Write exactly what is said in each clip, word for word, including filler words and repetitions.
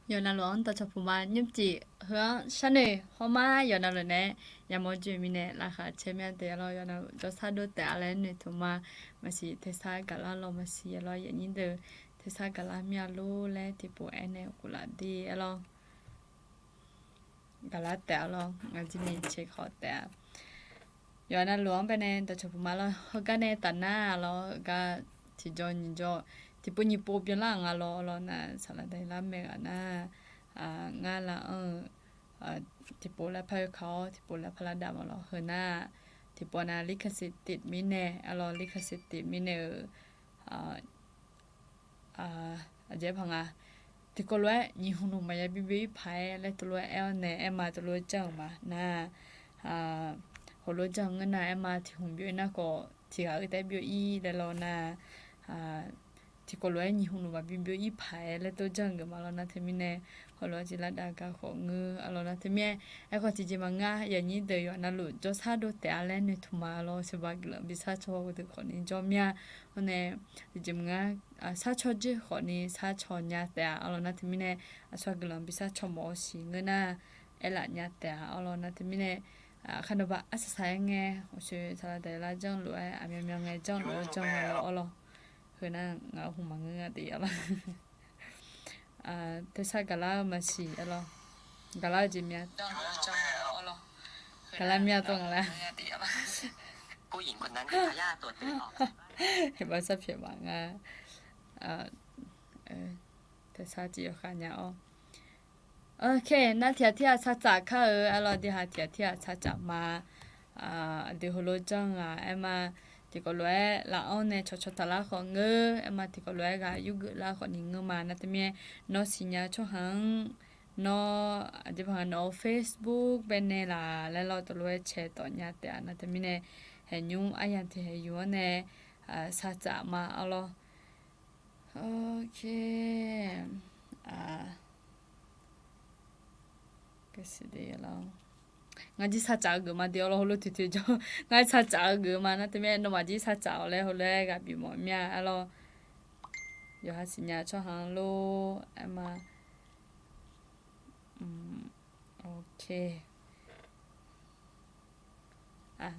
Yawqnavluf-anr dawqcawq puq ma nymrcif heu-anr sharnoeq hawr ma. Yawqnavluf nae yamawr joe mirnae laqkhaq caer mya de-a lawr. Yawqnavluf jawrshar dov taef-a laer noeqtmq ma. Maqsiq tersar gaqlar lawr, maqsiq-a lawr, yaqnyir deuq tersar gaqlar mya lor laer tiqpov aernaeq ghoflaf de-a lawr. Gaqlar taef-a lawr, ngaq jir ni ceqkawv taef-a. Yawqnavluf-anr baenae dawqcawq puq ma lawr. Heugar nae tafnar-a lawr, heugar tiqjawr nyiqjawr, tiqpov nyiqpov byanlar-aq nga lawr lawr nar, saqlaq daqlar maeq ghaq nar, ngar laf-anr-eu tiqpov lavpar yawkaq-awr, tiqpov lavpar lar dav ma lawr. Heu nar, tiqpov nav ลิขสิทธิ์ tiq mirnae-a lawr, ลิขสิทธิ์ tiq mirnae-euq aqjeq paq nga. Tiqkawv lof-aer nyiq hmq nmq maqya bi byov-ir paq-aer laer teulof-aer aer-awr nae aer ma teulof-aer janr-euq ma nar, heulof-aer janr ngeur nar aer ma tiq hmq byov-ir nar khawf tiq ghaq-eu taef byov-ir laer lawr nar, tiqkawv lof-aer nyiq hmq nmq maqbi byov-ir paq-aer laer tov janr-eu geuf ma lawr nar teumirnae, heulof-aer jeq lar dav gar khawf ngeur-a lawr nar teumirnae, aerkhawf tiqjeq maqngeur-a. Yaqnyir deuq yawqnavluf jawrshar dov taef-a laer noeqtmq ma lawr. Sheuqbaq guiqlanq bi sharcaw-eu deuq khawfni jawr mya. Hawr nae tiqjeq maqngeur-a, sharcaw jir khawfni sharcaw nya taef-a lawr nar teumirnae, aqsur guiqlanq bi sharcaw mawf-eu siq ngeur nar, aerlaf nya taef-a lawr nar teumirnae, kharnov ba arsaq saq-aer ngae, uqshoe saqlaq daqlar janr lof-aer aqmyanmyan ngae janr lof-aer janr nga lawr-awr lawr. Heu nar ngaq-euq hmq maqngeur nga de-a lawr. Tersar gaqlar-eu maqsiq-a lawr. Gaqlar-eu jeq mya, gaqlar mya tov ngaq lar. Heqbawr sarpyaeq maf nga. Tersar tiq yawkhav nya-awr. Oke, nar tiq ghaq tir ghaq shartsaf kar-eu-a lawr, de ha tiq ghaq tir ghaq shartsaf ma. Aqdui heulof janr-aq aer ma, tiqkawv lof-aer laf-anr nae cawqcawq taqlar khawf ngeur, aer ma tiqkawv lof-aer ghaq yurgeuf lar khawfni ngeur ma nar teumirnae, nawr siqnya tsawrhaq-anr, nawr aqjeq paq nga nawq-eu Facebook baenae laf laer lawr teulof-aer cae tawf nya taef-a nar teumirnae, haeqnymr aryamq tiq haeq yuf-anr nae shartsaf ma-a lawr. Oke. Ngar jir shartsaf-eu geuf ma de-a lawr, heulof toeqtoeq jawr. Ngar shartsaf-eu geuf ma nar teumirnae, nawmaf jir shartsaf-awq laer heulof-aer ghaq bimawf mya-a lawr. Yawqha siqnya tsawrhaq-anr lor, aer ma. Oke.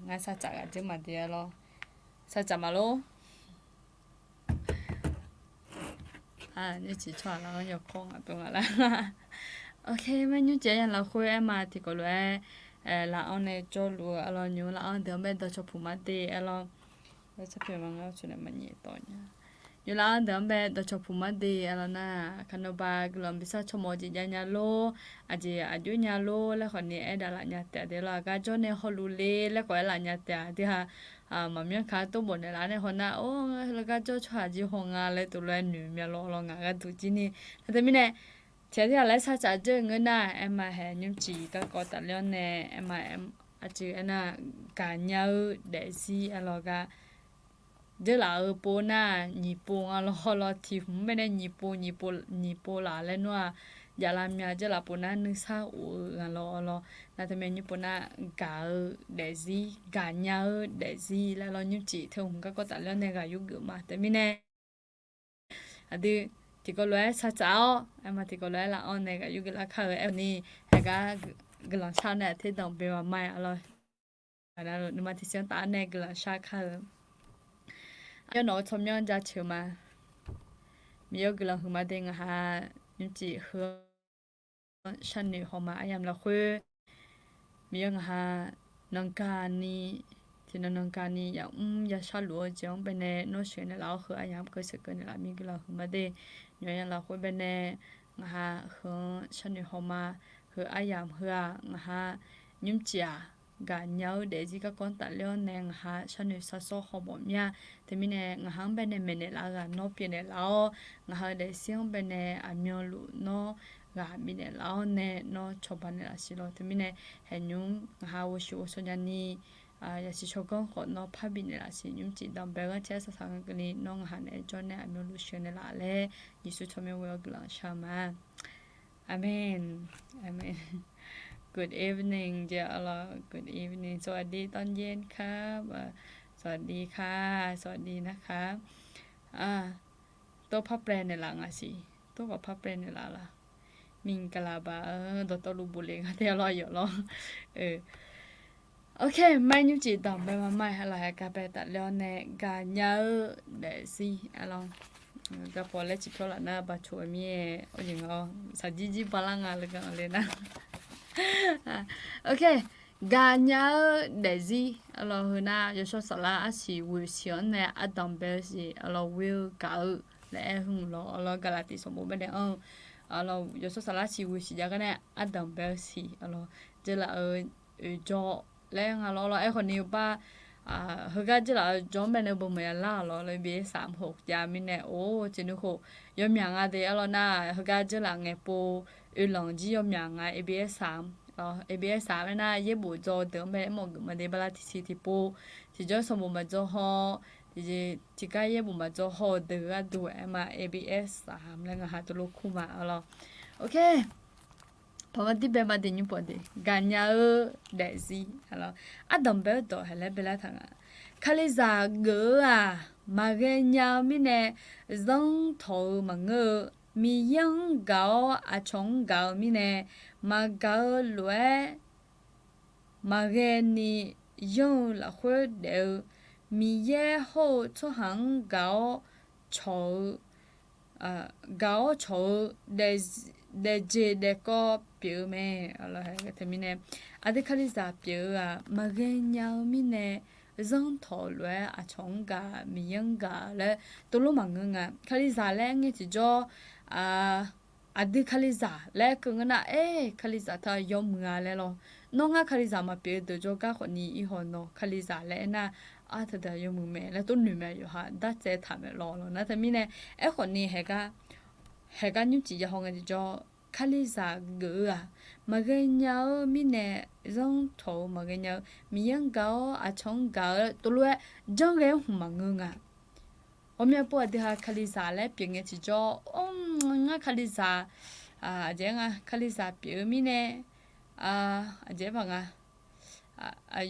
Ngar shartsaf ghaq dzeur maqde-a lawr. Shartsaf ma lor. Nymrcif tsawrhaq lar-anr yawkawr ngaq tov ngaq lar. Oke, maernymr cif aryamq lafkhoer aer ma tiqkawv lof-aer laf-anr nae jawrluf-eu-a lawr, nymr laf-anr deuq-anr bae dawqcawq puq mar de-a lawr. Nymr laf-anr deuq-anr bae dawqcawq puq mar de-a lawr nar, kharnov ba guiqlanq bi sharcaw mawf-eu jeq jav nya lor, aqjeq aqjox nya lor laer khawfni aer daqlaf nya taef-a de lawr, aqgar jawr nae hawluf le laer khawf aerlaf nya taef-a de ha. Maqmyanr kaq-anr tov bof naeqlaf nae haw nar, or, laqgar jawr tsawrhaq jir haw nga laer tov lof-aer noeq mya lawr lawr ngaq gharduq jir ni. Nar teumirnae, tiq ghaq tir ghaq laer shartsaf dzeur-eu ngeur nar, aer ma haeq nymrcif garkawv tafler-awr nae, aer ma aqjeq aernar, gaqnya-eu daefzir-a lawr gar dzeurlaf-eu pov nar, nyiq pov nga lawr hawr lawr tiq hmq baenae nyiq pov, nyiq pov laf laer nar-aq, javlar mya dzeurlaf pov nar nuisar of-eu nga lawr lawr. Nar teumirnae nymr pov nar, gaq-eu daefzir, gaqnya-eu daefzir laer lawr nymrcif teu hmq garkawv tafler-awr nae ghaq yurgeuf ma teumirnae, aqdui tiqkawv lof-aer shartsaf-awr aer ma tiqkawv lof-aer laf-anr nae ghaq yurgeuf lar kar-eu aer-eu ni, heugar guiqlanq shar nae aqter danqbae ma ma-a lawr. Nuima tiqsiq-anr taf-awr nae guiqlanq shar kar-eu. Aqyawf nawq-eu tsawrmyanr jaceuq ma. Miqyaer-eu guiqlanq huiqma de ngaqha nymrcif heu-anr sharnoeq hawma aryamq lafkhoer, Miqyaer ngaqha nanqgani, tiqnan nanqgani yamr yashar luf-eu jeq-anr baenae nawr sheuqnaeq laf-awr heu aryamq-anr keuv sheuqkeuv naeqlaf mir guiqlanq huiqma de. Nymq aryamq lafkhoer baenae ngaqha heu-anr sharnoeq hawma, heu aryamq heu-aq ngaqha nymrcif-aq gaqnya-eu daefzir garkawv-anr tafler-awr nae ngaqha sharnoeq sharsawr hawmawf mir-a. Teumirnae ngaqha-anr baenae maeqnaeq laf-eu ghaq nawr pyeufnaeq laf-awr, ngaqha-eu daefzir-anr baenae aqmyanluf nawr ghaq bifnaeq laf-awr nae nawr cawba naeqlaf siq lawr. Teumirnae haeqnymr ngaqha ghovshuif ghovshaw nyani, yasiq shawrganr khawf nawr parbi naeqlaf siq. Nymrcif danqbae ghanr tiq arsaq saq nga keuvni nawr ngaqha naeq-aer jawr nae aqmyanluf sheuqnaeq laf laer Yeqsur tsawrmyanr ghoe-awr guiqlanq shar ma. Aqmeq. Aqmeq. Good evening jeq-a lawr, good evening, สวัสดีตอนเย็นครับ, สวัสดีค่ะ, สวัสดีนะคะ. Tov parplae naeqlaf ngaq siq, tov khawf parplae naeqlaf laf. မင်္ဂလာပါ, dawqtawvluf bof le nga te lawr yawf lawr. Ok, mar nymrcif danqbae ma ma-aer lawq, haeq gar bae tafler-awr nae gaqnya-eu daefzir-a lawr. Garpaw laer ciqpyawr laf nar bacoq-eu mir-aer, shaqjir jir balar nga le gar le nar. Ok, gaqnya-eu daefzir-a lawr. Heu nar yawshawr saflar arsiq ghoeqsiq-anr nae ardanq bae-eu siq-a lawr, ghoe-eu gaq-eu laer aer hmq lawr-a lawr. Gaqlaqtiv sanqbof bae nae anr-eu-a lawr, yawshawr saflar arsiq ghoeqsiq jav gar nae ardanq bae-eu siq-a lawr. Dzeurlaf-eu oeqjawr laer nga lawr-a lawr. Aerkhawf ni-eu bar heugar dzeurlaf-eu jawr-anr bae nae beu maqya lar-a lawr, abs saq-anr khof jav mirnae or, tiqnuv khof yawmyaq nga de-a lawr nar, heugar dzeurlaf ngaeqpov oeqlanq jir yawmyaq nga, abs saq-anr, abs saq-anr aer nar yaerbof dzaw-eu deuq-anr bae aermawf geuf ma de, bala tiqsiq tiqpov tiqjawr sanqbof maqdzaw haw, tiqjeq tiqgar yaerbof maqdzaw haw-eu deuq gharduq aer ma, abs saq-anr laer ngaqha teulof kur ma-a lawr. Ok, pawqma dir bae ma de nymr pawf de, gaqnya-eu daefzir-a lawr. Ardanq bae-eu dawq haeq laer bae lar taq nga. Kalizaq geuf-eu-aq, maqghae nya-eu mirnae zanr tawq-eu maqngeur-eu, Miqyaer-anr gaq-awr aqcawq-anr gaq-eu mirnae maqgaq-eu lof-aer, maqghae ni yanr-eu lafkhoer daef-eu, Miqyaer hawr-eu tsawrhaq-anr gaq-awr cawq-eu, gaq-awr cawq-eu daefjeq daefkawv pyeuf-eu mae. Teumirnae aqdui Kalizaq pyeuf-eu-aq, maqghae nya-eu mirnae zanr tawq-eu lof-aer aqcawq-anr gaq, Miqyaer-anr gaq laer teulof maqngeur nga. Kalizaq laer aer ngae tiqjawr, aqdui Kalizaq laer aer keuv ngeur nar, aer, Kalizaq teu-aq yawmuiq-a laer lawr. Nawr ngar Kalizaq maqpyeuf-eu deuq jawrgar khawf ni irhaw nawq Kalizaq laer aer nar, artaqdaq yawmuiq mae laer tov noeq mae, yawqha dartsaev taq mae lawr lawr. Nar teumirnae aerkhawf ni haeq gar nymrcif ya haw ngae tiqjawr, Kalizaq geuf-eu-aq, maqghae nya-eu mirnae zanr tawq-eu maqghae nya-eu, Miqyaer-anr gaq-awr aqcawq-anr gaq-eu teulof-aer janrghae-anr hmq maqngeur nga. Ghawqmya pov aqdui ha Kalizaq laer pyeuf ngae tiqjawr, ngar Kalizaq, aqjeq nga Kalizaq pyeuf-eu mirnae, aqjeq ba nga,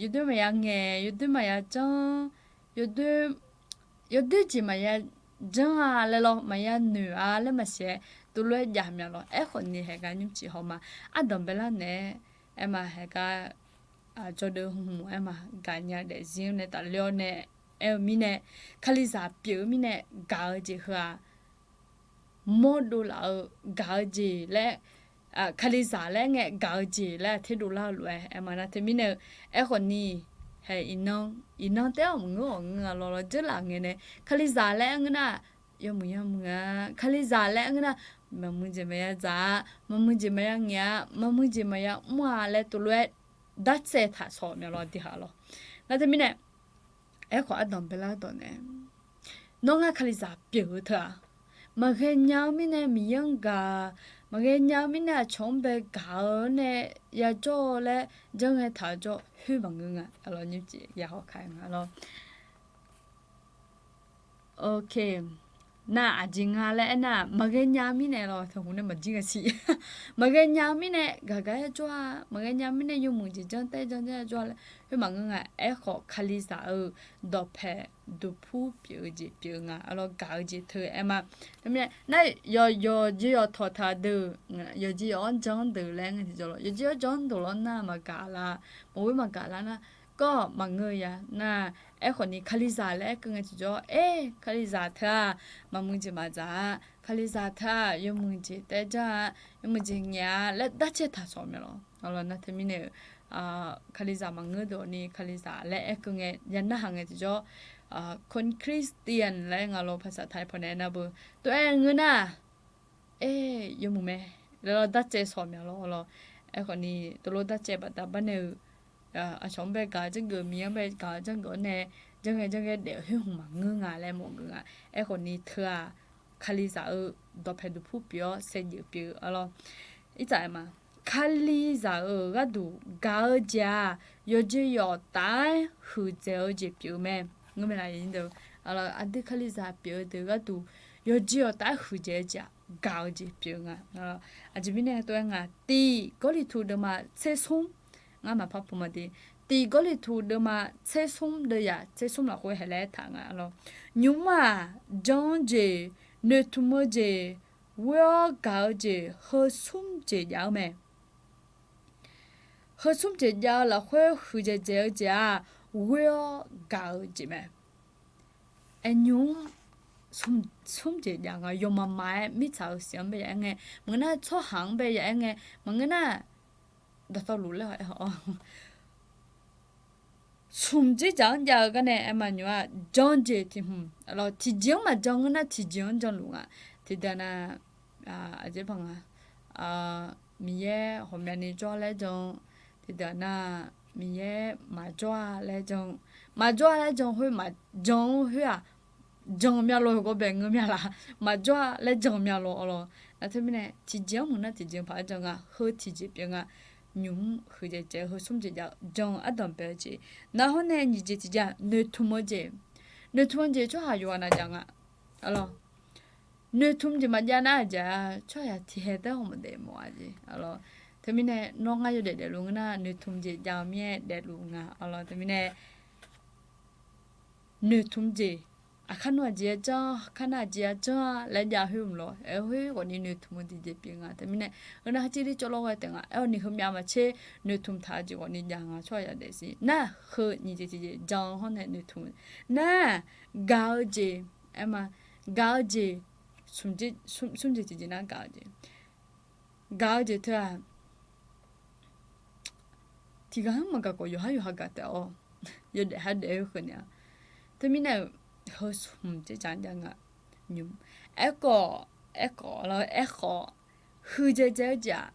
yawdoer maqya ngaeq, yawdoer maqya janr, yawdoer jeq maqya janr-a laer lawr, maqya noeq-a laer maqsiq-aer teulof-aer jav mya lawr. Aerkhawf ni haeq gar nymrcif haw ma, ardanq bae lar naeq-aer aer ma, haeq gar jawrdeuv hmq aer ma, gaqnya daefzir-anr nae tafler-awr nae aer-eu mirnae, Kalizaq pyeuf-eu mirnae gaq-eu jeq heu-aq, mawrdov laf-eu gaq-eu jeq laer, Kalizaq laer ngae gaq-eu jeq laer aqter dovlar-eu lof-aer aer ma. Nar teumirnae-eu aerkhawf ni, haeq iqnan, iqnan taef-aer maqngeur-awq ngeur-a lawr lawr, dzeurlaf ngae nae Kalizaq laer aer ngeur nar, yawmuiq yawmuiq-a, Kalizaq laer aer ngeur nar, maqmuiq jeq maqya dzaq-a, maqmuiq jeq maqya ngaeq-a, maqmuiq jeq maqya mr-a laer teulof-aer dartsaev taq sawq mya lawr, aqdui ha lawr. Nar teumirnae aerkhawf ardanq bae lar dawq nae, nawr ngar Kalizaq pyeuf-eu teu-aq, maqghae nya-eu mirnae Miqyaer-anr gaq, maqghae nya-eu mirnae aqcawq-anr bae gaq-eu nae yajawr-eu laer janrghae taq-eu jawr khoer maqngeur nga. Aqlawq nymrcif ya haw ka nga lawr. Ok, nar aqjeq nga laer aernar, maqghae nya-eu mirnae lawr, teuhmq nae maqjir nga siq. Maqghae nya-eu mirnae gaq gaq-aer jawr-a, maqghae nya-eu mirnae yawmuiq jeq janr taef janr janr jawr-a laer khoer maqngeur nga. Aerkhawf Kalizaq-euq dawqpae duqpur pyeuf-eu jeq pyeuf-eu nga, aqlawq gaq-eu jeq teu aer ma. Teumirnae nar, yawqjeq yawqtawq taq deuq, yawqjeq yawq-anr jan deuq laer ngae tiqjawr lawr, yawqjeq yawq-anr jan deuq lawr nar maqgaq lar, maqghoer maqgaq lar nar, kawv maqngeur-a nar, aerkhawf ni Kalizaq laer aer keuv ngae tiqjawr, aer, Kalizaq teu-aq maqmuiq jeq maqdzaq-a, Kalizaq teu-aq yawmuiq jeq taef janr-a, yawmuiq jeq ngaeq-a laer dartsaev taq sawq mya lawr. Aqlawq nar teumirnae-eu Kalizaq maqngeur deuq ni Kalizaq laer aer keuv ngae ya narhaq ngae tiqjawr, คนคริสเตียน laer nga lawr, ภาษาไทย pawnae aernar beu tov-aer ngeur nar, aer, yawmuiq mae laer lawr dartsaev sawq mya lawr lawr. Aerkhawf ni teulof dartsaev baqda barnae-eu, aqcawq-anr bae gaq-eu janrgeuf, Miqyaer-anr bae gaq-eu janrgeuf-awr nae janrghae janrghae daef-eu khoer hmq maqngeur nga laer mawf geuf nga. Aerkhawf ni teu-aq Kalizaq-euq dawqpae duqpur pyeuf-awr saevdzeuf pyeuf-eu aqlawq. Irtsaq aer ma, Kalizaq-euq gharduq gaq-eu jeq-aq, yawqjeq yawqtaf-aer huiqdzaeq-eu jeq pyeuf-eu mae. Ngeur mae laf, aqdui Kalizaq pyeuf-eu deuq gharduq yawqjeq yawqtaf-aer huiqdzaeq-eu jeq-aq, gaq-eu jeq pyeuf-eu nga. Aqjeq mirnae tov-aer nga, tiq Gawrliqtu deuvma tsersmr, ngar maqpar pu ma de, tiq Gawrliqtu deuvma tsersmr deuvzaq tsersmr lafkhoer haeq laer aertaq nga lawr. Nymr-aq, jan-eu jeq, noeqtmq-eu jeq, ghoer-awr gaq-eu jeq heu smr jeq jav-eu mae. Heu smr jeq jav-eu lafkhoer huiqdzaeq dzaeq-eu jeq-aq, ghoer-awr gaq-eu jeq mae. Aer nymr smr jeq jav nga, yawmaf maf-aer mirtsaq-euq siq-anr bae ya aer ngae, maqngeur nar tsawrhaq-anr bae ya aer ngae, maqngeur nar dawqtawvluf laer haw-aer haw-awr smq dzerdzaq-anr jav-eu garnae aerma nymr-aq, jan jeq tiq hmq, tiqjeq-anr maqjan ngeur nar tiqjeq-anr janluf nga. Tiqdeuq nar, aqjeq paq nga, Miqyaer ghawqmyani jawr laer jan, tiqdeuq nar, Miqyaer maqjawr-a laer jan, maqjawr-a laer jan khoer maqjan-anr khoer-aq, jan mya lo heugar bae ngeur mya laf, maqjawr-a laer jan mya lo-awr lawr. Nar teumirnae tiqjeq-anr mq nar tiqjeq paq-aer jan nga, heu tiqjeq pyeuf nga. Nymq-mr huiqdzaeq dzaeq-eu heu smr jeq jav-eu jan-eu ardanq bae-eu jeq. Nar hawr nae nyiq jeq tiqjeq-aq noeqtmq-eu jeq. Noeqtmq-eu jeq tsawrhaq yawqghaq nav jav nga. Aqlawq, noeqtmq jeq maqjav nar aqjeq-aq tsawrhaq tiqhae taer-awr maqdaef mawf-a jeq. Aqlawq, teumirnae nawr ngar yawdaef daefluf ngeur nar noeqtmq jeq jav-eu mir-aer daefluf nga. Aqlawq, teumirnae noeqtmq jeq, aqkar nawr aqjeq-a janr, aqkar nar aqjeq-a janr-a laer jav khoer mq lawr. Aer khoer ghawqni noeqtmq-eu tiqjeq pyeuf nga. Teumirnae, heu nar heucirli cawvlawr ghae taef nga. Aer-awr ni heumyav maqtser noeqtmq taq-eu jeq ghawqni jav nga. Tsawrhaq yadaef siq nar heu nyiq jeq tiqjeq jan hawr nae noeqtmq nar, gaq-eu jeq, aerma, gaq-eu jeq, smr jeq tiqjeq nar gaq-eu jeq, gaq-eu jeq teu-aq, tiqghaq-anr maqgaq khawf yawqhar yawqha gaq taef-awr, yawdaef har daef-eu kheuni-a. Teumirnae-euq heu smq dzerdzaq-anr jav nga. Nymq, aerkhawf, aerkhawf lawr, aerkhawf, huiqdzaeq dzaeq-eu jeq-aq,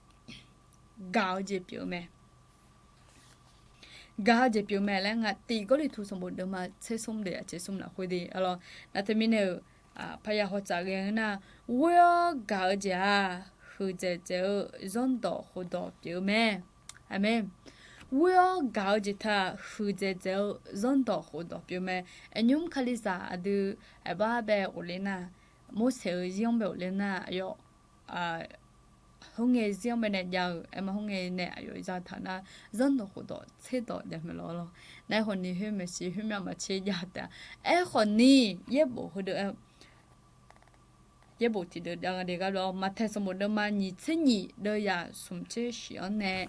gaq-eu jeq pyeuf-eu mae. Gaq-eu jeq pyeuf mae laer nga. Tiq Gawrliqtu sanqbof deuvma tser smr deuq aqtser smr lafkhoer de-a lawr. Nar teumirnae-euq parya hawtsaf ghae-eu nar, ghoer-awr gaq-eu jeq-aq, huiqdzaeq dzaeq-eu zanrdawq khofdawq pyeuf-eu mae. Aqmeq. Ghoer-awr gaq-eu jeq teu-aq, huiqdzaeq dzaeq-eu zanrdawq khofdawq pyeuf-eu mae. Aqnymr Kalizaq aqdui aqbar bae ghofler nar, Morseq-euq zir-anr bae ghofler nar, aqyawf, khoerngae zir-anr bae nae jav-euq, aerma khoerngae nae aqyawf zataq nar, zanrdawq khofdawq tserdawq jav mae lawr lawr. Nar aerkhawf ni khoer maeqshi khoermyav maqtser jav taef-a. Aerkhawf ni, yaerbof heudeuq-aer, yaerbof tiqdeuq jav nga de gar lawr, Maqtaeq sanqbof deuvma nyiq tser nyiq deuvyaq smq tser shif-anr nae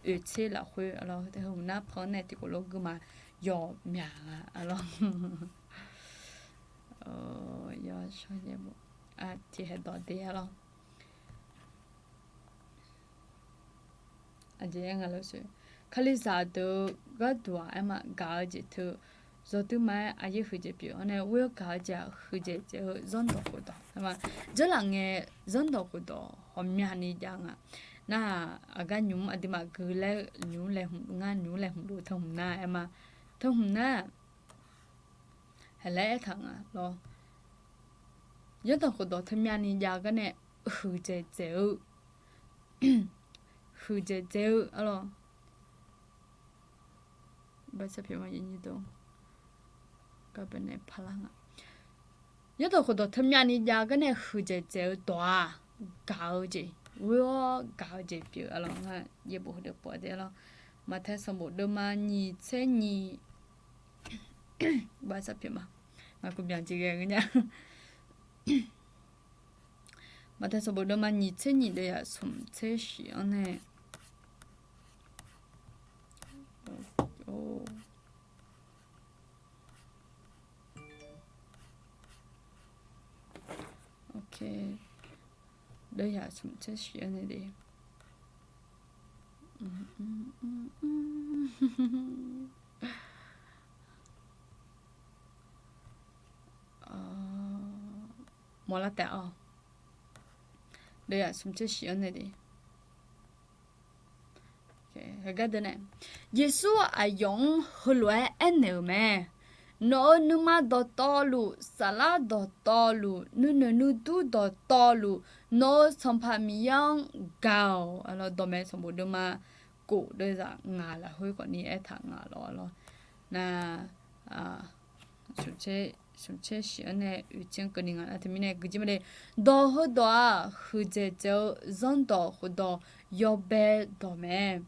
oeq tser lafkhoer-a lawr, heu nar pan-anr nae tiqkawv lof guima yawmyaq-a lawr. Yawshawr yaerbof tiqhaeq dawq de-a lawr. Aqjeq-aer nga lawshoe. Kalizaq deuq gharduq-aq aerma gaq-eu jeq teu, zawduima-aer aqyaer huiqdzaeq pyeuf-awr nae ghoer-awr gaq-eu jeq-aq huiqdzaeq dzaeq-eu zanrdawq khofdawq aerma, dzeurlaf ngae zanrdawq khofdawq ghawqmyani jav nga. Nar-aq aqgar nymq-mr aqduimaf gui laer nymq-mr laeqhmq ngar nymq-mr laeqhmq lof teu hmq nar aerma, teu hmq nar haqlaer aertaq nga lawr. Zanrdawq khofdawq teumyani jav-eu gar nae huiqdzaeq dzaeq-eu, huiqdzaeq dzaeq-eu-a lawr. Zanrdawq khofdawq teumyani jav-eu gar nae huiqdzaeq dzaeq-eu dawq-aq, gaq-eu jeq, ghoer-awr gaq-eu jeq pyeuf-a lawr. Ngar yaerbof heudeuq pov de-a lawr. Maqtae sanqbof deuvma nyiq tser nyiq, ngaq kuv byanq jeq ghae ngeur nya. Maqtae sanqbof deuvma nyiq tser nyiq deuvyaq smq tser shif-anr nae deuvyaq smq tser shif-anr nae de. Mawrlar taef-awq. Deuvyaq smq tser shif-anr nae de. Yeqsur aqyawf-anr heulof-aer aernaeq-euq mae. Nawq-euq nuima dawqtawvluf, saflar dawqtawvluf, nuinoeq nuidur dawqtawvluf, nawq-euq Sanqpaq Miqyaer-anr gaq-awq. Dawqmaeq sanqbof deuvma kof deuvzaq ngaq lafkhoer khawfni aertaq ngaq lawr lawr. Nar, smq tser shif-anr nae oeq tser-anr keuvni ngaq nar teumirnae guijir ma de. Dawq heudawq-aq, huiqdzaeq dzaeq-eu zanrdawq khofdawq yawbae dawq mae.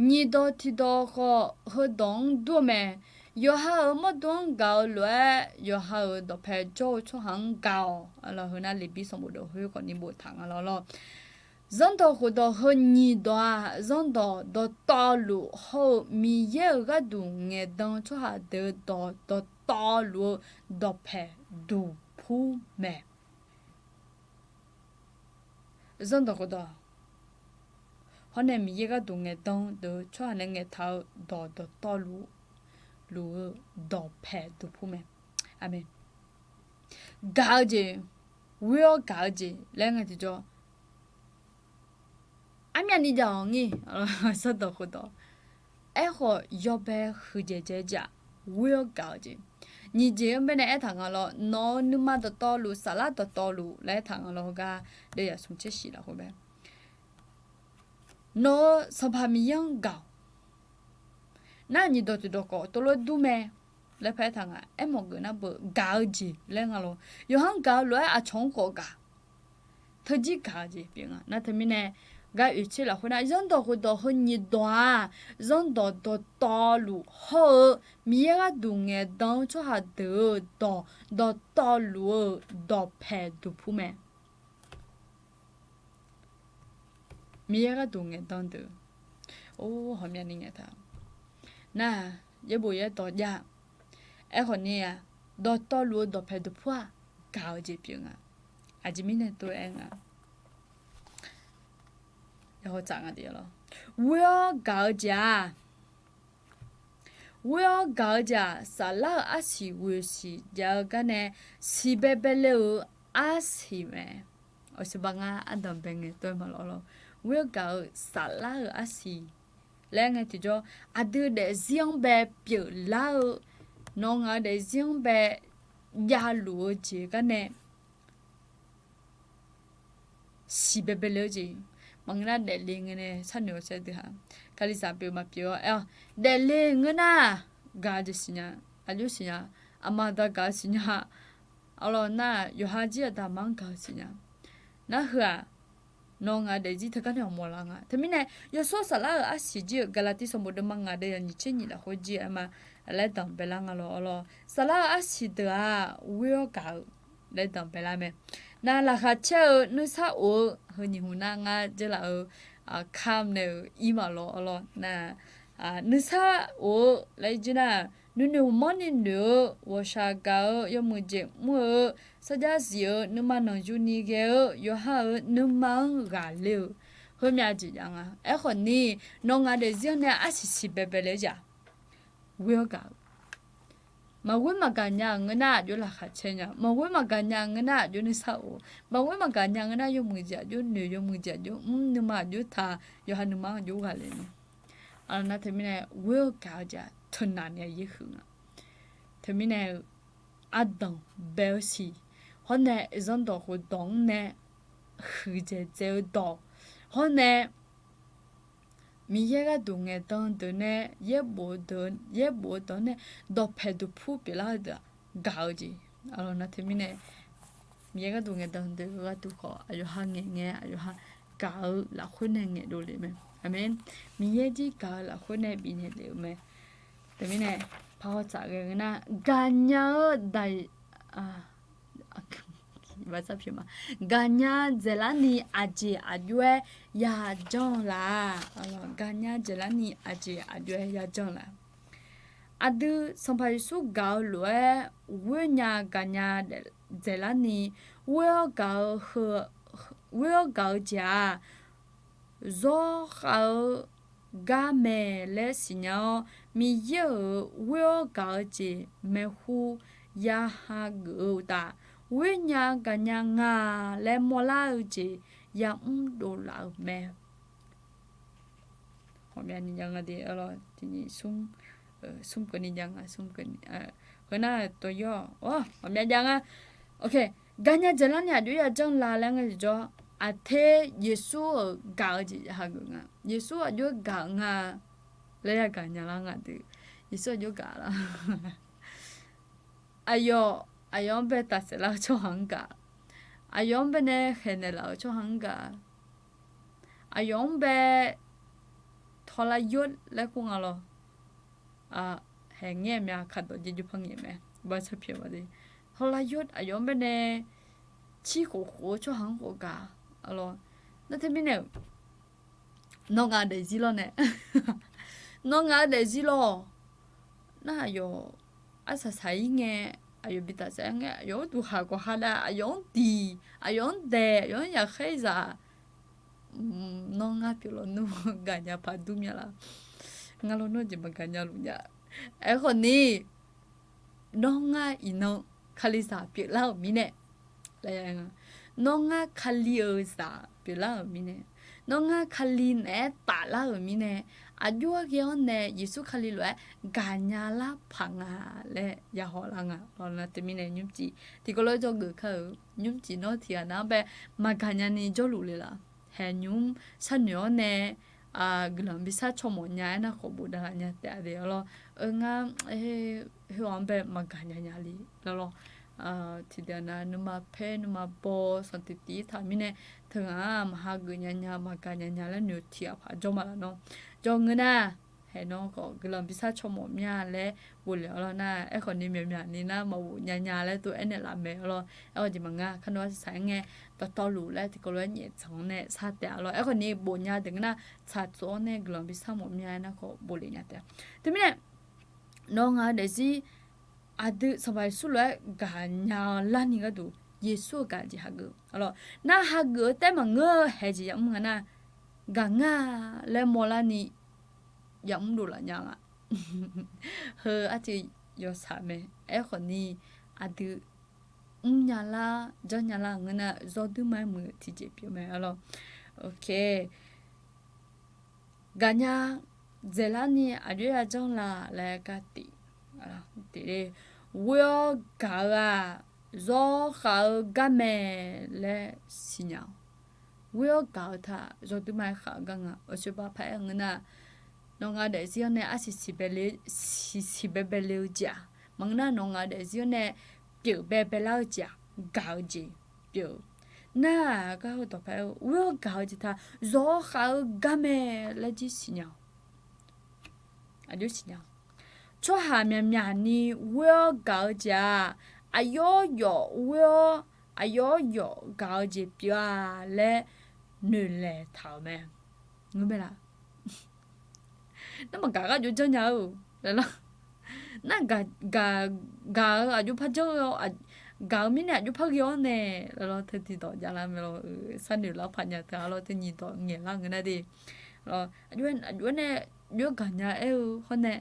Nyiq dawq tiqdawq khawf heudawq-anr dur-eu mae. Yawqha-euq mawrdo-anr gaq-eu lof-aer, yawqha-euq dawqpae jawr-eu tsawrhaq-anr gaq-awq. Heu nar Leqbir sanqbof dawq khoer khawfni boftaq nga lawr lawr. Zanrdawq khofdawq heu nyiq dawq-aq, zanrdawq dawqtawvluf hawr-eu Miqyaer-euq gharduq ngaeqdan-eu tsawrhaq deuq-eu dawq dawqtawvluf-eu dawqpae duqpur mae. Zanrdawq khofdawq hawr nae Miqyaer gharduq ngaeqdan deuq-eu tsawrhaq nae ngaeqtaq-eu dawq dawqtawvluf luf-eu dawqpae duqpur mae. Aqmeq. Gaq-eu jeq, ghoer-awr gaq-eu jeq laer ngae tiqjawr, armyavni jav-awq ngir, zanrdawq khofdawq. Aerkhawf, yawbae huiqdzaeq dzae-eu jeq-aq, ghoer-awr gaq-eu jeq. Nyiq jeq-anr baenae aertaq nga lawr, nawq-euq nuima dawqtawvluf, saflar dawqtawvluf laer aertaq nga lawr, heugar deuvyaq smq tser shif lafkhoer bae, nawq-euq Sanqpaq Miqyaer-anr gaq-awq. Nar nyiq dawq tiqdawq khawf tov lof dur mae laer paraer taq nga. Aermawf geuf nar beu gaq-eu jeq laer nga lawr. Yawqha-anr gaq-eu lof-aer aqcawq-anr khawf gaq. Teujir gaq-eu jeq pyeuf nga. Nar teumirnae, gar oeq tser lafkhoer nar, zanrdawq khofdawq heu nyiq dawq-aq, zanrdawq dawqtawvluf hawr-eu Miqyaer gharduq ngaeqdan-eu tsawrhaq deuq-eu dawq dawqtawvluf-eu dawqpae duqpur mae. Miqyaer gharduq ngaeqdan deuq, or, ghawqmyani ngaeqtaq. Nar-aq, yaerbof yaerdawq jav-a. Aerkhawf ni-aq, dawqtawvluf-eu dawqpae duqpur-aq, gaq-eu jeq pyeuf nga. Aqjeq mirnae tov-aer nga, yawtsaf nga de lawr. Ghoer-awr gaq-eu jeq-aq, ghoer-awr gaq-eu jeq-aq, saflar-euq arsiq ghoeq siq jav-eu gar nae, siqbaebae le-euq arsiq mae. Awqsiq ba ngar ardanq bae ngae tov-aer ma lawr lawr. Ghoer-awr gaq-eu saflar-euq arsiq laer ngae tiqjawr, aqdui daefzir-anr bae pyeuflar-eu, nawq ngaq-eu daefzir-anr bae javluf-eu jeq gar nae siqbaebae le-eu jeq. Maqngeur nar daefle ngae nae sharnoeq-awr saer dui ha. Kalizaq pyeuf maqpyeuf-awr aer-awr, daefle ngeur nar, gaq-eu jeq siqnya, aqjox siqnya, aqma aqda gaq-eu siqnya. Arlawr nar-aq, yawqha jir aqda aqma-anr gaq-eu siqnya. Nar heu-aq, nawq ngaq-eu daefzir teugar nae awqmawf lar nga. Teumirnae, yawshawr saflar-euq arsiq jir-euq Gaqlaqtiv sanqbof deuvma ngaq deuvyaq nyiq tser nyiq lafkhoer jir-aer ma, laer danqbae lar nga lawr. Arlawr, saflar-euq arsiq deuq-aq, ghoer-awr gaq-eu laer danqbae lar mae. Nar laqkhaq caer-eu nuisar of-eu heu nyiq hmq nar ngar dzeurlaf-eu kam nae-euq ir ma lawr. Arlawr nar, nuisar of-eu laer jir nar, nuinoeq mawrni noeq-eu, ghawqshaq gaq-eu, yawmuiq jeq mr-eu, sarjax zif-eu, nuima nanqyuni ghae-eu, yawqha-euq nuima-anr ghaqler-eu, heumyav jeq jav nga. Aerkhawf ni, nawq ngaq daefzir-anr nae arsiq siqbaebae le-eu jeq-aq, ghoer-awr gaq-eu. Maqghoer maqgaq nya-euq ngeur nar aqjox laqkhaq caer nya. Maqghoer maqgaq nya ngeur nar aqjox nuisar of. Maqghoer maqgaq nya ngeur nar yawmuiq jeq aqjox noeq, yawmuiq jeq aqjox mr, nuima aqjox taq, yawqha nuima-anr aqjox ghaqler nae. Aqlawq nar teumirnae ghoer-awr gaq-eu jeq-aq teunav ni-a yaer huiq nga. Teumirnae-eu ardanq bae-eu siq, hawr nae zanrdawq khofdawq-anr nae huiqdzaeq dzae-eu dawq, hawr nae Miqyaer gharduq ngaeqdan deuq nae yaerbof-eu deuq, yaerbof-eu dawq-anr nae dawqpae duqpur pyeuflar-eu deuq-aq, gaq-eu jeq. Aqlawq nar teumirnae Miqyaer gharduq ngaeqdan deuq-eu gharduq khawf, aqyawqha ngaeq ngae, aqyawqha gaq-eu lafkhoer nae ngaeqdov lef mae. Aqmeq. Miqyaer jir gaq-eu lafkhoer nae bifnaeq lef-eu mae. Teumirnae, paqhaw tsaf ghae ngeur nar, gaqnya-eu daq gaqnya dzaeqlarni aqjeq aqjox-aer yajanr-eu laf. Gaqnya dzaeqlarni aqjeq aqjox-aer yajanr-eu laf. Aqdui Sanqpaq Yeqsur gaq-eu lof-aer ghoer nya gaqnya dzaeqlarni ghoer-awr gaq-eu heu, ghoer-awr gaq-eu jeq-aq, zawr khav-eu gar mae laer siqnya-awr, Miqyaer-euq ghoer-awr gaq-eu jeq maeqhu ya hageuf-eu uqtaf, ghoer nya gaqnya nga laer mawrlar-eu jeq yamr dovlaf-euq mae. Ghawqmyani jav nga de, arlawq, tiqnyif smr, smr keuvni jav nga, smr keuvni, heu nar tov yawr-awq, ghawqmya jav nga. Gaqnya dzaeqlarni aqjox yajanr la laer ngae tiqjawr, aqter Yeqsur-euq gaq-eu jeq hageuf nga. Yeqsur aqjox gaq nga laer yagaq nya lar nga de. Yeqsur aqjox gaq lar. Aqyawf, aqyawf-anr bae tafsaef lar-eu tsawrhaq-anr gaq. Aqyawf-anr bae nae khaeqnaeq laf-euq tsawrhaq-anr gaq. Aqyawf-anr bae tawqlar yawr laer kur nga lawr. Haeq ngaer mya kaqdawq jeq jawrpar ngaeq mae. Bar sar pyeuf ma de. Hawlar yawr aqyawf-anr baenae cir khof khof-eu tsawrhaq-anr khawf gaq. Aqlawq, nar teumirnae-euq nawr ngaq-eu daefzir lawr nae, nawr ngaq-eu daefzir lawr. Nar aqyawf arsaq saq-ir ngae, aqyawf bi tafsaef-aer ngae, aqyawf uqduq khaq khawf ha dav, aqyawf-anr diq, aqyawf-anr daeq, aqyawf-anr yaqkhaer zaq. Nawr ngar pyeuf lawnmr gaqnya paq dur mya laf. Ngar lawnmr jeq maqgaqnya luf nya. Aerkhawf ni, nawr ngar iqnan kalizaq pyeuflar-euq mirnae, nawr ngar kali-euq zaq pyeuflar-euq mirnae, nawr ngar kali naeq-aer taflar-euq mirnae, aqjox-aer ghae-awr nae Yeqsur Kali lof-aer gaqnya lar paq nga laer yahaw lar nga lawr. Nar teumirnae nymrcif tiqkawv lof-aer jawrgeuf kar-euq nymrcif nawr tiqghaq nav-anr bae maqgaqnya ni jawrluf le laf. Haeq nymr sharnoeq-awr nae guiqlanq bi sar caw mawf nya-aer nar khawf bofdav laf nya taef-a de lawr. Ngar heu-anr bae maqgaqnya nya le lawr. Tiqdeuq nav nuima paer nuima baw sanqtiq tiq-ir taq mirnae, teughaq-aq maqhageuf nya nya maqgaq nya nya laer noeq tiq ghaq paq jawr ma laf nawr. Jawr ngeur nar, haeq nawr khawf guiqlanq bi sar caw mawf mya laer bofle-awr lawr nar, aerkhawf ni myaqmyaq ni nar maqghof nya nya laer tov aernaeq laf mae lawr. Aerkhawf jeq maqngeur, kar nawr arsaq saq-aer ngae dawqtawvluf laer tiqkawv lof-aer nyaef tsanq-awr nae sar taef-a lawr. Aerkhawf ni bof nya deuq ngeur nar tsaqtsov-awr nae guiqlanq bi sar mawf mya-aer nar khawf bofle nya taef-a. Teumirnae nawr ngaq-eu daefzir aqdui Sanqpaq Yeqsur lof-aer gaqnya larni gharduq Yeqsur-eu gaq jeq hageuf lawr. Nar hageuf-eu taef maqngeur-eu haeq jeq yamr nga nar, gaqnga laer mawrlarni yamr dovlaf nya nga. Heu arciv yawshaq mae. Aerkhawf ni aqdui mrnya lar janrnya lar ngeur nar zawr duirma-aer muiq-eu tiqjeq pyeuf mae lawr. Gaqnya dzaeqlarni aqjox-aer yajanr la laer gar tiq, tiq le, ghoer-awr gaq-eu-aq, zawr khav-eu gar mae laer siqnya-awq. Ghoer-awr gaq-eu taq zawr duirma-aer khav-eu gar nga. Aqsoeqpav paq-aer ngeur nar, nawq ngaq-eu daefzir-anr nae arsiq siq bae le, siq siq bae bae le-eu jeq-aq, maqngeur nar nawq ngaq-eu daefzir-anr nae pyeuf bae bae lar-eu jeq-aq, gaq-eu jeq pyeuf-eu. Nar-aq gar heu dawqpae-eu ghoer-awr gaq-eu jeq taq zawr khav-eu gar mae laer jir siqnya-awq. Aqjox siqnya-awq. Tsawrhaq myaqmyaq ni ghoer-awr gaq-eu jeq-aq, aqyawf yawf ghoer-awr aqyawf yawf gaq-eu jeq pyeuf-a laer noeqlaeq taq-euq mae. Ngeur mae laf. Nar maqgaq gar jov janrnya-eu laer lawr. Nar gaq, gaq-eu aqjox par janr-eu, gaq-eu mirnae aqjox par ghae-awr nae laer lawr. Teu tiqdawq javlar mae lawr. Sharnoeq lar paq nya teu-a lawr. Teu nyiq dawq ngaeqlar ngeur nar de. Aqjox-aer nae jov-aer gaqnya aer-eu hawr nae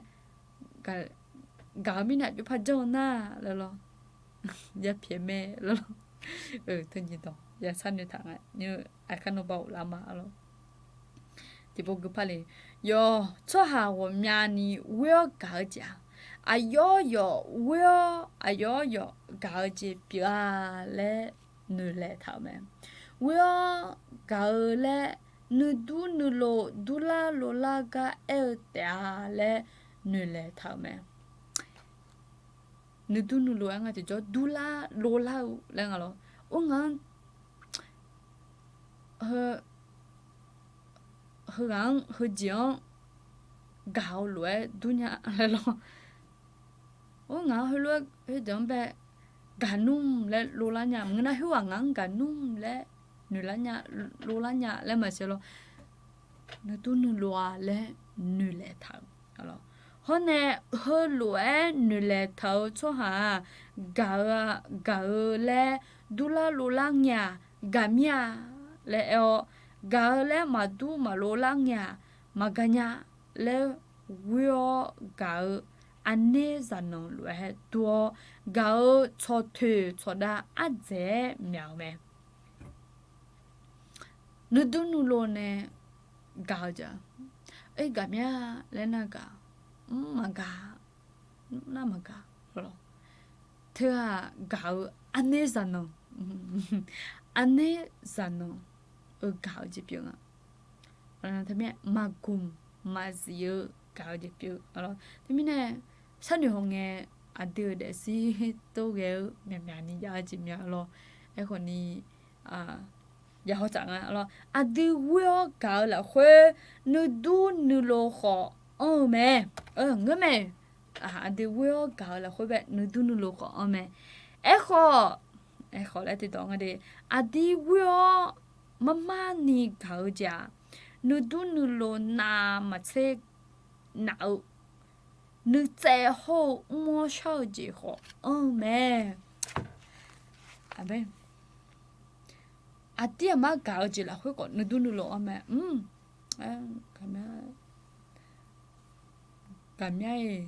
gaq-eu mirnae aqjox par janr-eu nar laer lawr. Yapyaeq mae laer lawr. Teu nyiq dawq ya sharnoeq taq nga. Nymr aqkar nawr baoq lar ma lawr. Tiqpov gui par le. Yawf tsawrhaq ghawqmyani ghoer-awr gaq-eu jeq-aq, aqyawf yawf ghoer-awr aqyawf yawf gaq-eu jeq pyeuf-a laer noeqlaeq taq-euq mae. Ghoer-awr gaq-eu laer nuidur nuilov durlar lovlar gar aer-eu taef-a laer noeqlaeq taq-euq mae. Nuidur nuilov-aer nga tiqjawr durlar lovlar-eu laer nga lawr. Or ngaq-anr heu heughaq-anr heujeq-anr gaq-eu lof-aer durnya laer lawr. Or ngaq-anr heulof-aer heujeq-anr bae gaq nmr laer lovlar nya maqngeur nar, khoerghaq ngaq-anr gaq nmr laer noeqlar nya, lovlar nya laer maqsiq lawr. Nuidur nuilov-a laer noeqlaeq taq-euq. Hawr nae heulof-aer noeqlaeq taq-eu tsawrhaq-aq, gaq-eu, gaq-eu laer durlar lovlar ngae-aq, gaq mir-a laer aer-awr, gaq-eu laer maqdur maqlovlar ngae-aq, maqgaq nya laer ghoer-awr gaq-eu aqner zaqnanq lof-aer dur-awr, gaq-eu tsawqtoeq tsawqdav ardzaeq-aer myaq-eu mae. Nuidur nuilov nae gaq-eu jeq-aq, oer gaq mir-a laer nar gaq, mr maqgaq, nar maqgaq lawr. Teu-aq gaq-eu aqner zaqnanq, aqner zaqnanq-eu gaq-eu jeq pyeuf nga. Teumirnae maqgmq maqzif-eu gaq-eu jeq pyeuf lawr. Teumirnae sharnoeq hawngae aqdui-euq daefzir tov ghae-eu myaqmyaq ni jav-eu jeq mya lawr. Aerkhawf ni ya haw tsaf nga lawr. Aqdui ghoer-awr gaq-eu lafkhoer nuidur nuilov khawf anr-eu mae. Ngeur mae. aqdui ghoer-awr gaq-eu lafkhoer bae nuidur nuilov khawf anr mae. Aerkhawf, aerkhawf laer tiqdawq nga de, aqdui ghoer-awr marmarni gaq-eu jeq-aq, nuidur nuilov navmaqtser naf-eu nuitsaev hawr-eu mr-awr shar-eu jeq khawf anr-eu mae. Aqdir aqmar gaq-eu jeq lafkhoer khawf nuidur nuilov anr mae. Gaqmya, gaqmya-iq,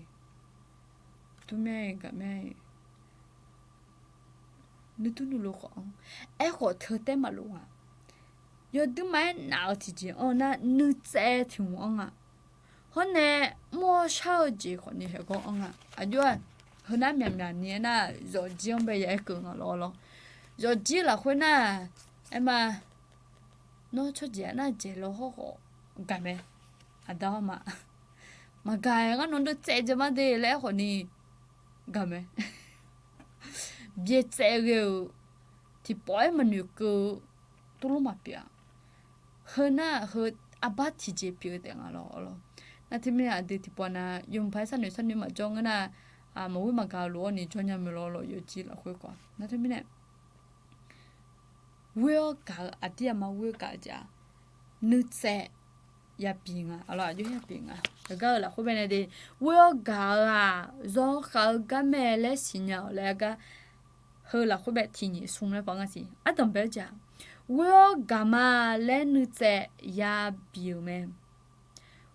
durmya-iq, gaqmya-iq, nuidur nuilov khawf anr. Aerkhawf teu taer maqlof nga. Yawduirma-aer naf-eu tiqjeq anr nar nuitsaev tiq hmq anr nga. Hawr nae mr-awr shar-eu jeq khawfni haeqgawr anr nga. Aqjox-aq, heunar myaqmyaq ni aernar, zawqjir-anr bae ya aer keuv nga lawr lawr. Zawqjir lafkhoer nar, aerma, nawr tsawrjeuq nar dzaeq law hawr khawf gaq mae. Aqda-awr ma, maqgaq-aer ngar nawq-anr deuv tsaev jeq ma de laer aerkhawfni gaq mae. Byaeq tsaev ghae-euq tiqpawf-aer maqnoeq keuv-eu tuvlof maqpyeuf-a. Heu nar heu arbar tiqjeq pyeuf-eu taef nga lawr lawr. Nar teumirnae aqdui tiqpawf nav yawmuiq paq-aer sharnoeq sharnoeq maqjawr ngeur nar, maqghoer maqgaq luf-awr ni jawr nya mae lawr lawr, yawqjir lafkhoer khawf. Nar teumirnae ghoer-awr gaq-eu, aqdir aqmar ghoer-awr gaq-eu jeq-aq, nuitsaev yabi nga, aqjox yabi nga. Yawqgar-eu lafkhoer bae nae de, ghoer-awr gaq-eu-aq, zawr khav-eu gar mae laer siqnya-awq laer gar, heu lafkhoer bae tiqnyiq smr laer paq nga siq. Ardanq bae-eu jeq-aq, ghoer-awr gaq ma laer nuitsaev yabi-euq mae.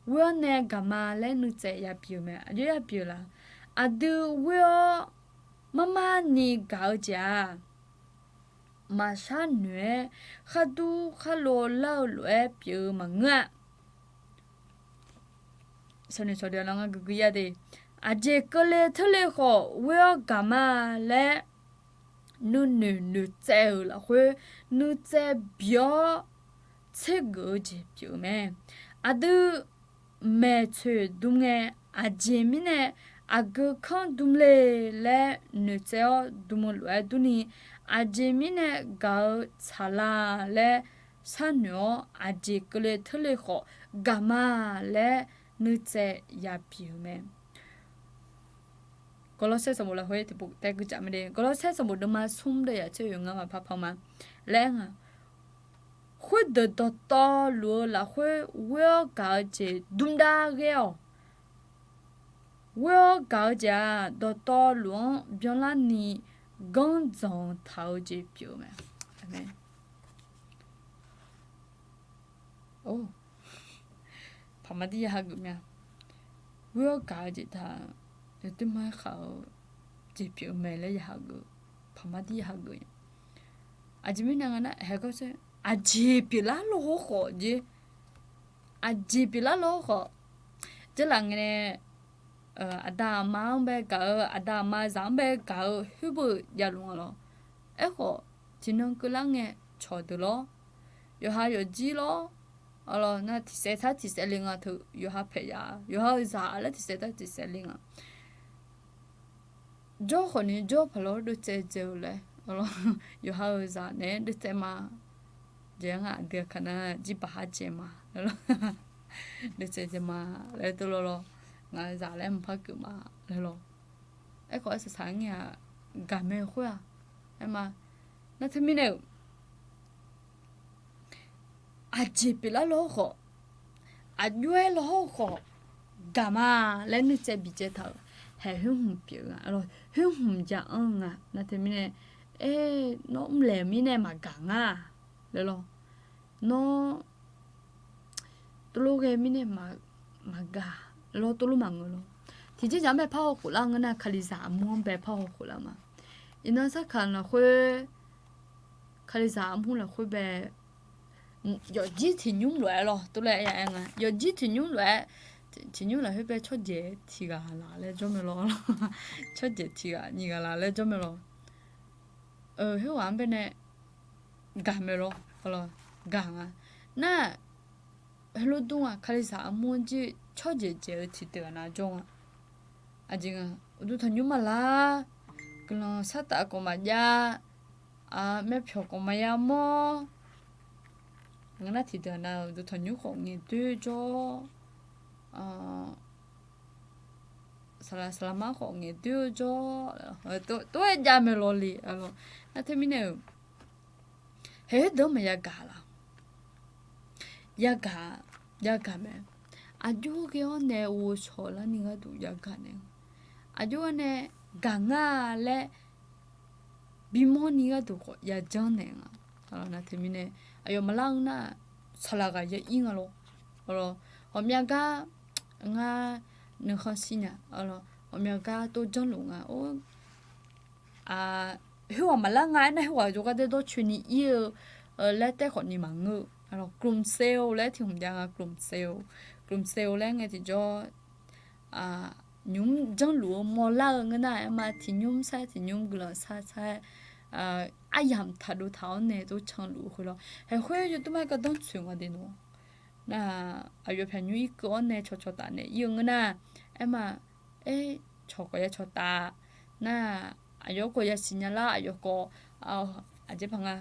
Ghoer-awr nae gaq ma laer nuitsaev yabi-euq mae. Aqjox yabi-euq la? Aqdui ghoer-awr marmarni gaq-eu jeq-aq, maqshar noeq-aer khardur kharlo lar-eu lof-aer pyeuf-eu maqngeur-a. Sawqnoeq sawqdeuq-a lar ngar guiqguiq ya de, aqjeq keuvle teurle khawf ghoer-awr gaq ma laer nuinoeq noeqtsaev-euq lafkhoer nuitsaev bi-awr tsergeuf-eu jeq pyeuf-eu mae. Aqdui maeqtsoeq dm ngae, aqjeq mirnae aqgeu kanr dm le laer noeqtsaev-awr dm-eu lof-aer durni, aqjeq mirnae gaq-eu tsaqlaq laer sharnoeq-awr, aqjeq keuvle teurle khawf gaq ma laer nuitsaev yabi-euq mae. Gawrlawrsaer sanqbof lafkhoer tiqpov taef guicaf mae de. Gawrlawrsaer sanqbof deuvma smr deuvyaq tser oeq ngamaf parpar ma laer nga. Khoerdeuq dawqtawvluf-eu lafkhoer ghoer-awr gaq-eu jeq dmdav ghae-awq. Ghoer-awr gaq-eu jeq-aq, dawqtawvluf-anr byanlarni ganrdzanq taq-eu jeq pyeuf-eu mae. Or, paqma dir ya hageuf mya. Ghoer-awr gaq-eu jeq taq, yawduirma-aer khaq-eu jeq pyeuf-eu mae laer ya hageuf. Paqma dir ya hageuf-a. Aqjeq mirnae nga nar, haeqgawr saer, aqjeq pyeuflar lawr-awr khawf jer, aqjeq pyeuflar lawr-awr khawf, jarlaf ngae nae aqda aqma-anr bae gaq-eu, aqda aqma zaq-anr bae gaq-eu khoer beu javluf nga lawr. Aerkhawf, tiqnan keuvlar ngae cawqdeuq lawr, yawqha yawqjir lawr, nar tiqsaev tar tiqsaev le nga teu, yawqha paeq ya, yawqha-euq zaq laer tiqsaev tar tiqsaev le nga. Jawr khawfni jawr paq lawr deuvtsaev dzae-eu laer, yawqha-euq zaq naeq-aer deuvtsaev ma. Jeq-anr aqdui aqkaq nar jirbaq har dzae ma laer lawr, deuvtsaev dzae ma laer teu lawr lawr, ngaq-euq zaq laer mqpar geuf ma laer lawr. Aerkhawf arsaq saq-aer ngae-aq, gaqmae khoer-aq, aerma, nar teumirnae-euq aqjeq pyeuflar lawr-awr khawf, aqjox-aer lawr-awr khawf, gaq ma laer nuitsaev bicaev taq-euq, haeq khoer hmq pyeuf-eu nga, khoer hmq ja anr-eu nga. Nar teumirnae, aer, nawr mrlaeq-eu mirnae maqgaq nga laer lawr. Nawr tov lof ghae mirnae maqgaq lawr, tov lof maqngeur lawr. Tiqjeq-anr bae par haw khoflar ngeur nar, kalizaq armur-anr bae par haw khoflar ma. Iqnan sarkaq lafkhoer, kalizaq armur lafkhoer bae, yawfjir tiqnymr lof-aer lawr, tov laer ya aer nga. Yawfjir tiqnymr lof-aer, tiqnymr lafkhoer bae tsawrjaeq tiq ghaq laq laer jawr mae lawr. Tsawrjaeq tiq ghaq nyiq ghaq laq laer jawr mae lawr. Khoerghaq-anr bae nae gaq mae lawr, gaq nga. Nar, heulof dur nga, kalizaq armur-anr jir tsawrjaeq jaeq-eu tiqdeuq-aq nav jawr nga. Aqjeq nga, uqduq tanqnymr maqlar, guiqlanq sartaf khawf maqjav, myavpyawq khawf maqya mawr. Ngeur nar tiqdeuq-aq nav uqduq tanqnymr khawf ngaeqdoer jawr-awr, saqlaq saqlaq mar khawf ngaeqdoer-eu jawr, tov-aer jav maeq lawq le. Nar teumirnae-euq, haeq khoerdeuq-anr maqya gaq laf. Yagaq, yagaq mae. Aqjox ghae-awr nae ghovshaw larni gharduq yagaq nae, aqjox-aer nae gaq ngar laer bimawrni gharduq khawf yajanr naeq nga. Nar teumirnae aqyawf maqlar-eu nar, saqlaq ghaq ya ir nga lawr. Ghawqmyav gar ngar nuikhanr shir nya. Ghawqmyav gar tov janrluf nga. Khoerghaq maqlar nga aernar, khoerghaq jawrgar daerdawr coeni ir-eu laer taef khawfni maqngeur-eu. กลุ่มเซลล์ laer tiq hmq jav nga, กลุ่มเซลล์ กลุ่มเซลล์ laer ngae tiqjawr nymq mr janrluf-eu mawrlar-eu ngeur nar, aerma tiqnymr sar tiqnymr guiqlanq sar sar-aer aryamq taqdov taq-awr nae tov canluf-eu khoerlawr, haeq khoer yawdmr-aer gardanr tsoeq nga de nawr. Nar, aqyawf pyaqnymr irkeuv-awr nae cawqcawq taf naeq ir-eu ngeur nar, aerma, aer, cawq khawf ya cawq taf. Nar, aqyawf khawf yasiq nya lar, aqyawf khawf, aqjeq paq nga,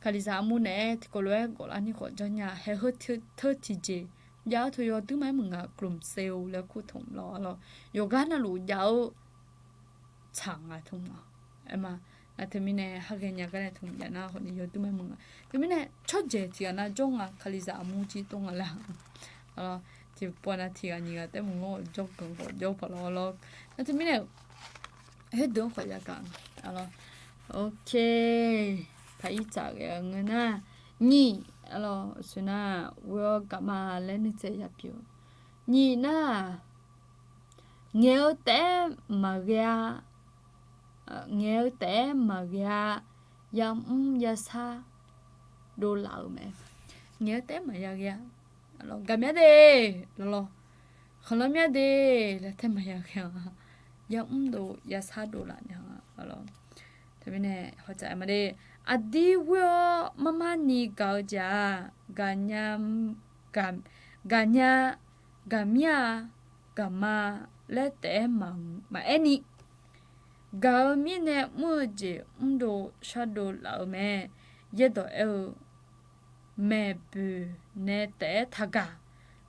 Kalizaq armur naeq-aer tiqkawv lof-aer gawflarni khawf janrnya, haeq heu teu tiqjeq jav-eu teu yawdmr-aer maqngeur-a, กลุ่มเซลล์ laer kur tmq lawr lawr, yawqgar navluf jav-eu tsaq nga tmq-a. Aerma, nar teumirnae har ghaenya gar nae tmq jav nar khawfni yawdmr-aer maqngeur-a. Teumirnae tsawrjaeq tiq ghaq nar jawr nga, Kalizaq armur jir tov nga laer. Tiqpov nav tiq ghaq nyiq ghaq taef maqngeur-a, jawrganq khawf jawr paq lawr lawr. Nar teumirnae khoerdeuq-anr khawf yagaq nga. Aq, paq ir tsaf ghae-eu ngeur nar, nyiq, aqlawq, aqsur nar, ghoe-awr gaqma laer nuitsaev yapyeuf-eu. Nyiq nar, ngaeq-eu taef-aer maqghae-a, ngaeq-eu taef-aer maqghae-a, yamr yashar dovlaf-euq mae. Ngaeq-eu taef-aer maqya ghae-a, gaqmya de, lawlawr, khanqlanr mya de laer taef maqya ghae-a, yamr dov yashar dovlaf nya-a. Teumirnae hawtsaf-aer ma de, aqdir ghoe-awr marmarni gaq-eu jeq-aq, gaqnya, gaqnya, gaqmir-a, gaqma laer taef-aer maqaer ni, gaq-eu mirnae mr-eu jeq mrdov shardov laf-eu mae. Yaerdawq aer-eu, maeqboeq nae taef-aer taqgaq.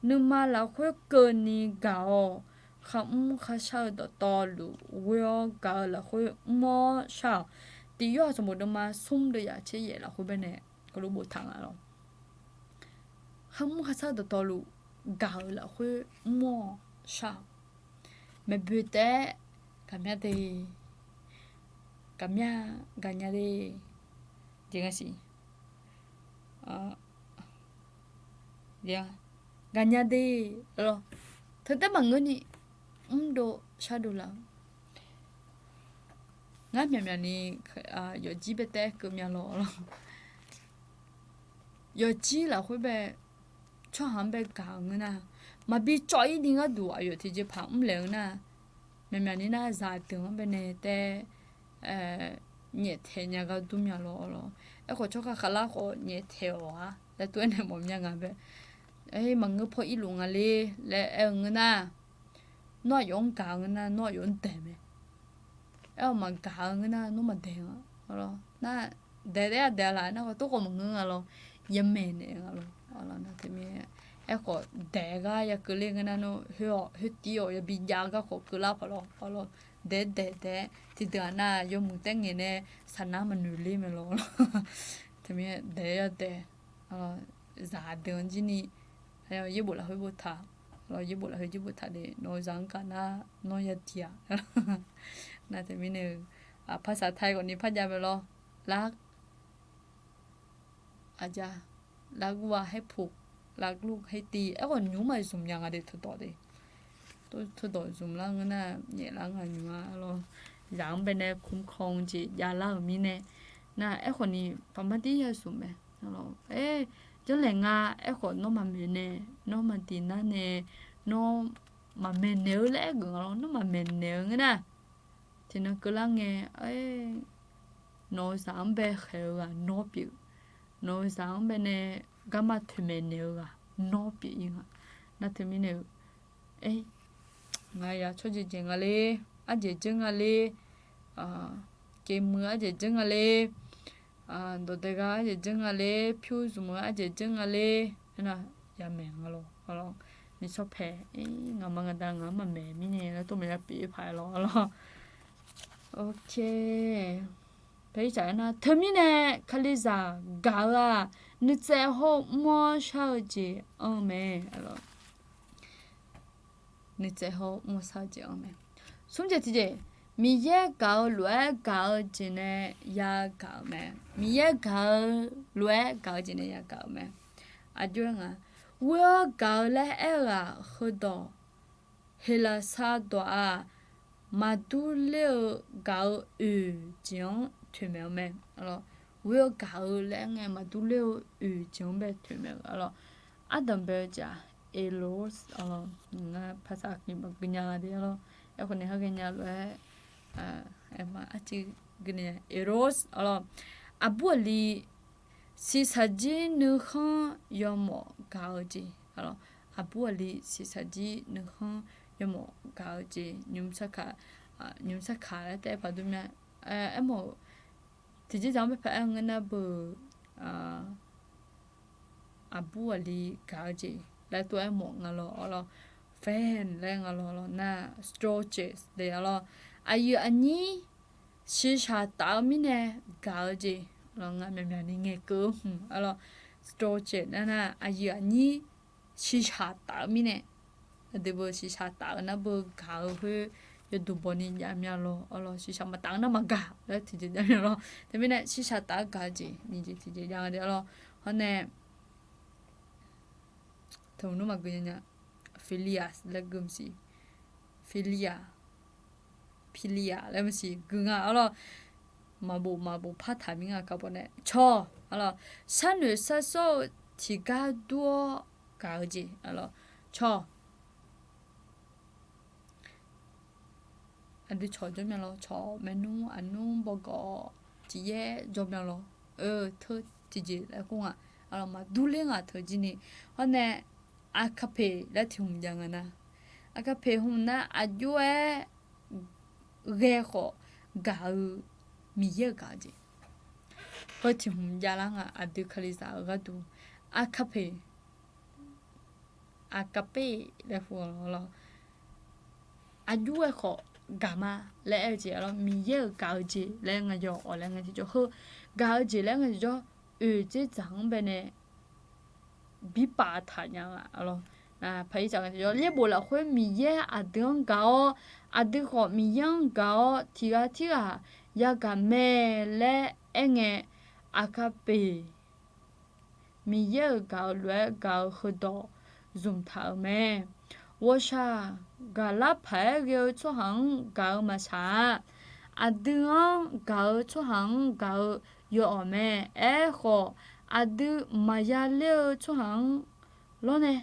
Nuima lafkhoer keuvni gaq-awq. Kharmr kharshar-eu dawqtawvluf ghoe-awr gaq-eu lafkhoer mr-awr shar-awq. Tiq Yorhaq sanqbof deuvma smr deuvyaf tser yaef lafkhoer baenae heulof boftaq nga lawr. Kharmr kharshar-eu dawqtawvluf gaq-eu lafkhoer mr-awr shar-awq. Maeqboeq taef-aer gaqmya de, gaqmya, gaqnya de, jeq nga siq, gaqnya de, teu taef maqngeurni mrdov shardov laf-eu. Ngar myaqmyaq ni yawfjir bae taef-aer keuvmya lawr lawr. Yawfjir lafkhoer bae tsawrhaq-anr bae gaq-eu ngeur nar, maqbi cawv-ir ni gharduq aqyawf tiqjeqpaq mrlaeq-eu nar, myaqmyaq ni nar zaqdeuq-anr baenae taef-aer nyaeftaeq nya gar dur mya lawr lawr. Aerkhawf tsawrkhav khavlar khawf nyaeftaeq-awq-a laer tov-aer nae mawf mya nga bae. Maqngeur paw irluf nga le laer aer-eu ngeur nar, nawr aqyawf-anr gaq-eu ngeur nar, nawr aqyawf-anr daeq mae. Aer-awq maqgaq-eu ngeur nar, nawr maqdaeq nga. Nar daeq daef-a daeq-a laf nar khawf tov khawf maqngeur nga lawr. Yamaeq naeq nga lawr. Nar teumirnae aerkhawf daeq gar ya keuvler ngeur nar, nawr khoer-awq khoer tiv-awq yabi jav-eu gar khawf keuvlar paq lawr. Daeq daeq daeq-aer tiqdeuq-aq nar yawmuiq taef ngaeq nae saqnar maqnoeq ler mae lawr. Teumirnae daeq-aer yadaeq, zaqdeuq-anr jir ni yaerbof lafkhoer boftaq, yaerbof lafkhoer jir boftaq de, nawq-eu zaq-anr gaq nar nawr yadiq-aq. Nar teumirnae-eu, paqsaq tai khawfni par jav mae lawr. Lar, aqja, larguv-a haerpoq, larguv haertiv, aerkhawf nymq-mr maqzmq nya nga de teudawq de. Teudawq zmq lar ngeur nar nyaef lar nga nymq-a lawr. Zaq-anr baenae kumkawq-eu jeq javlar-euq mirnae, nar aerkhawfni paqmar dir yazmq mae. Janrlaeq nga, aerkhawf nawr maqmaeq nae, nawr maqdiq nar nae, nawr maqmaeq naeq-eu laer aergeuf nga lawr, nawr maqmaeq naeq-eu ngeur nar, tiqnan keuvlar ngae, nawq-eu zaq-anr bae khaeq-eu ghaq nawr pyeuf, nawq-eu zaq-anr baenae garma toeqmaeq naeq-eu ghaq nawr pyeuf-ir nga. Nar teumirnae-eu, ngaq yaq tsawrjeq jeq nga ler, arjeq dzeur nga ler, keqmuiq arjeq dzeur nga ler, dawqdae ghaq arjeq dzeur nga ler, pyur zmq-eu arjeq dzeur nga ler, aernar yamaeq nga lawr. Nishawr pae, ngaqma ngaqda ngaq-anr maqmaeq mirnae laer tov maeq ya pyeuf paq-aer lawr arlawr. Ok. Teumirnae Kalizaq gaq-eu-aq, nuitsaev hawr-eu mr-awr shar-eu jeq anr-eu mae. Nuitsaev hawr-eu mr-awr shar-eu jeq anr-eu mae. Smr jeq tiqjeq, Miqyaer gaq-eu lof-aer gaq-eu jeq nae yagaq-euq mae. Miqyaer gaq-eu lof-aer gaq-eu jeq nae yagaq-euq mae. Aqjox-aer nga, ghoer-awr gaq-eu laer aer-eu-aq, heudawq Heqlaqsar dawq-aq, maqdur ler-eu gaq-eu oeq jeq-anr toeqmaeq-eu mae. Ghoer-awr gaq-eu laer aer ngae maqdur ler-eu oeq jeq-anr bae toeqmaeq-eu arlawr. Ardanq bae-eu jeq-aq, eros arlawr. Ngar paqsaq aqnyir maqgui nya nga de arlawr. Aerkhawf nae harghae nya lof-aer aerma arcuiv gui nae eros arlawr. Aqbur aqli shiqshaq jir nuikhanr yawmawf gaq-eu jeq arlawr. Aqbur aqli shiqshaq jir nuikhanr yawmawf gaq-eu jeq nymq sarkaq, nymq sarkaq laer taef-aer paqdur mya. Aermawf-euq tiqjeq dzaq-anr bae paq-aer-eu ngeur nar beu-euq aqbur aqli gaq-eu jeq laer tov-aer mawf nga lawr arlawr. Fan laer nga lawr arlawr nar, strawberries le arlawr. Aqyuif aqnyir shiqshaq taf-eu mirnae gaq-eu jeq, ngamyaq myaq ni ngaeqkeuv-eu hmq arlawr. Strawberries nar nar aqyuif aqnyir shiqshaq taf-eu mirnae, aqdui beu shiqshaq taf-eu nar beu gaq-eu khoer yawduq bawni jav mya lawr arlawr. Shiqshaq maqtaf-eu nar maqgaq laer tiqjeq jav mya lawr. Teumirnae shiqshaq taf-eu gaq-eu jeq nyiq jeq tiqjeq jav nga de arlawr. Hawr nae teu nmr maqgui nya nya, philia laer gui maqsiq, philia, philia laer maqsiq gui nga arlawr. Maqbof maqbof par taq mir nga karbawr nae cawq arlawr. Sharnoeq sharsawr-eu tiqgar dur-awr gaq-eu jeq arlawr. Cawq aqdui cawq jawr mya lawr. Cawq maernmr aqnmr bawgawv tiqyaer jawr mya lawr. Eu, teu tiqjeq laer kur nga. Arlawr maqdur ler nga teu jir ni. Hawr nae, aqkaqpeq laer tiq hmq jav nga nar, aqkaqpeq hmq nar aqjox-aer ghae khawf gaq-eu Miqyaer-euq gaq-eu jeq. Heu tiq hmq javlar nga aqdui Kalizaq-eu gharduq. Aqkaqpeq, aqkaqpeq laer hu-awq lawr. Aqjox-aer khawf gaq ma laer aer-eu jeq arlawr. Miqyaer-euq gaq-eu jeq laer ngaq yawq awq laer ngae tiqjawr heu, gaq-eu jeq laer ngae tiqjawr oeq dzerdzaq-anr bae nae bi paftaq nya nga arlawr. Paq-ir tsaq ngae tiqjawr, yaerbof lafkhoer Miqyaer aqdui-anr gaq-awr, aqdui khawf Miqyaer-anr gaq-awr tiqghaq tirghaq yagaq mae laer aerngae, aqkaqpeq Miqyaer-euq gaq-eu lof-aer gaq-eu heudawq zmqtaq-euq mae. Ghawqshaq gaqlar paq-aer ghae-eu tsawrhaq-anr gaq-eu maqsaq-a. Aqdui-anr gaq-eu tsawrhaq-anr gaq-eu yawawq mae. Aerkhawf, aqdui maqya ler-eu tsawrhaq-anr lawrnae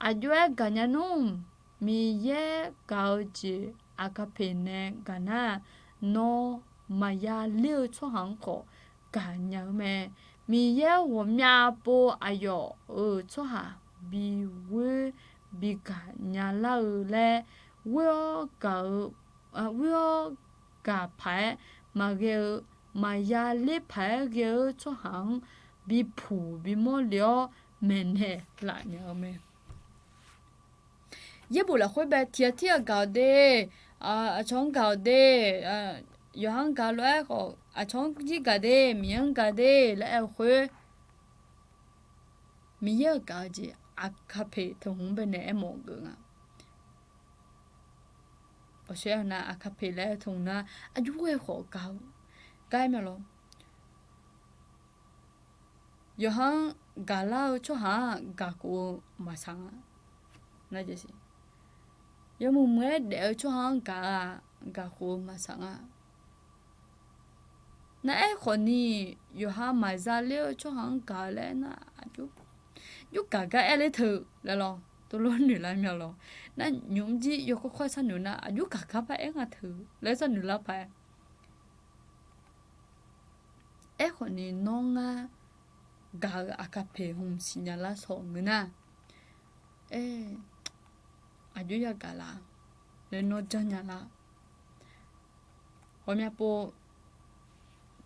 aqjox-aer gaqnya nmr. Miqyaer gaq-eu jeq aqkaqpeq nae gaq nar, nawr maqya ler-eu tsawrhaq-anr khawf gaqnya-eu mae. Miqyaer ghawqmyav pov aqyawf-euq tsawrhaq bi ghoer bi gaqnya lar-eu laer, ghoer-awr gaq-eu, ghoer-awr gaq paq-aer maqghae-eu, maqya ler paq-aer ghae-eu tsawrhaq-anr bipuq bimawr le-awr maeqnaeq laf nya-eu mae. Yaerbof lafkhoer bae tiqghaq tirghaq gaq-awq de, aqcawq-anr gaq-awq de, yawqha-anr gaq lof-aer khawf aqcawq-anr jir gaq de, Miqyaer-anr gaq de laer aer-eu khoer, Miqyaer-euq gaq-eu jeq aqkaqpeq teu hmq-anr bae nae aermawf geuf nga. Awqshaer-eu nar aqkaqpeq laer teu hmq nar aqjox-aer khawf gaq-eu gar aer mae lawr. Yawqha-anr gaqlar-eu tsawrhaq-aq gaqkhof-eu maqsaq nga. Yawmuiq muiq-aer daef-eu tsawrhaq-anr gaq-a, gaqkhof-eu maqsaq nga. Nar aerkhawf ni, yawqha maqza ler-eu tsawrhaq-anr gaq-eu laer nar, aqjox gaq gar aer ler teu laer lawr, tov lawr noeq lar mya lawr. Nar nymq mr jir yawkawr kawr sharnoeq nar aqjox gaq gar par aer nga teu laer sharnoeq lar paq-aer. Aerkhawf ni nawr ngar gaq-eu aqkaqpeq hmq siqnya lar shawq ngeur nar, aer, aqjox yagaq la laer nawr janrnya lar. Ghawqmya pov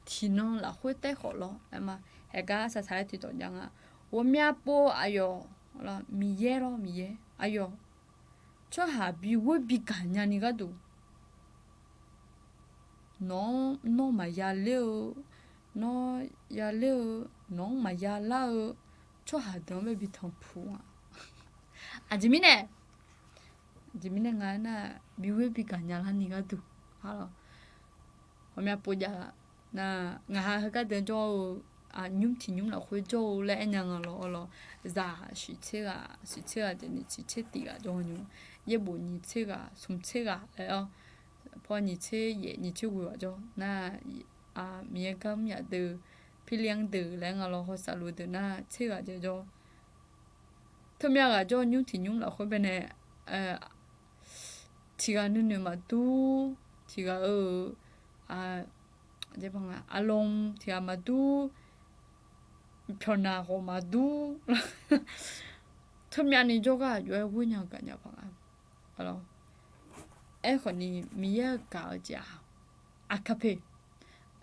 tiqnan lafkhoer taef khawf lawr aer ma. Haeqgar saqsaq-aer tiqdawq jav nga. Ghawqmya pov aqyawf lawr, Miqyaer lawr, Miqyaer. Aqyawf, tsawrhaq bi ghoer bi gaq nyani gharduq, nawq-anr nawr maqya ler-eu, nawr ya ler-eu, nawq-anr maqya lar-eu tsawrhaq deuq-anr bae bi tanqpuq-a. Aqjeq mirnae, aqjeq mirnae nga aernar, bi ghoer bi gaq nya larni gharduq, arlawq, ghawqmya pov jav-a. Nar, ngaq ha heugar deuq jawr-eu, nymr tiq nymr lafkhoer jawr-eu laer aernya nga lawq, arlawq, zaq shiqtser ghaq, shiqtser ghaq jeq ni shiqtser tiq ghaq jawr nymr, yaerbof nyiq tser ghaq, smq tser ghaq laer-awr, paw nyiq tser yaef nyiq tser ghoeq ghaq jawr nar, Miqyaer gar mr yaf deuq, pirlyanr deuq laer nga lawq, hawsaqluf deuq nar tser ghaq jaeq jawr. Teumyav ghaq jawr nymr tiq nymr lafkhoer baenae, tiq ghaq nuinoeq maqdur, tiq ghaq-eu, aqlon tiq ghaq maqdur, pyawqnaq khawf maqdur, teumyavni jawrgar aqjox-aer ghoer nya gaq nya paq nga. Aerkhawf ni Miqyaer-eu gaq-eu jeq-aq, aqkaq peq,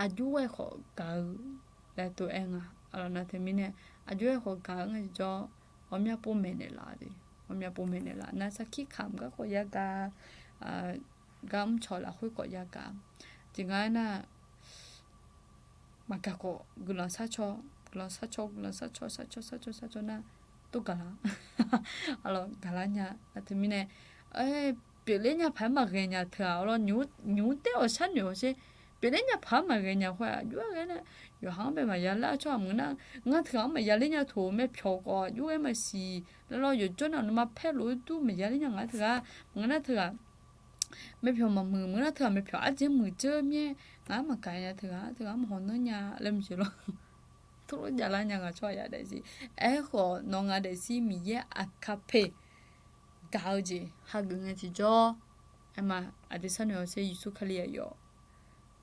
aqjox-aer khawf gaq-eu laer tov aer nga. Aqlawq nar teumirnae, aqjox-aer khawf gaq-eu nga tiqjawr, ghawqmya pov maeqnaeq laf, ghawqmya pov maeqnaeq laf nar sarkir kamq gar khawf yagaq, gar mrcaw lafkhoer khawf yagaq. Tiq nga aernar, maqgaq khawf guiqlanq sharcaw, guiqlanq sharcaw, guiqlanq sharcaw, sharcaw, sharcaw, sharcaw nar, tov gaqlar, arlawq, gaqlar nya. Nar teumirnae, pyeufler nya paq-aer maqghae nya teu-aq, arlawq, nymq mr taer-awq sharnoeq-awq sher. Pyeufler nya paq-aer maqghae nya khoer-aq, aqjox-aer ghae nar, yawqha-anr bae maqya lar tsawrhaq meuq nar, ngar teughaq-anr maqya ler nya toq, myavpyawq khawf aqjox-aer maqsiq laer lawr, yawqjawr nar nawmaf paer lof-aer dur maqya ler nya ngar teughaq, meuq nar teughaq, myavpyawq maqmuiq, meuq nar teughaq myavpyawq arjeq muiq dzeur mir-aer, ngaq-anr maqgaq nya teughaq, teughaq-anr maqhaw nanr nya laer maqsiq lawr. Turlof javlar nya nga tsawrhaq ya daefzir. Aerkhawf nawr ngaq daefzir Miqyaer aqkaq peq gaq-eu jeq hageuf ngae tiqjawr, aerma, aqdui sharnoeq-awr sher, Yeqsur Kali aqyawf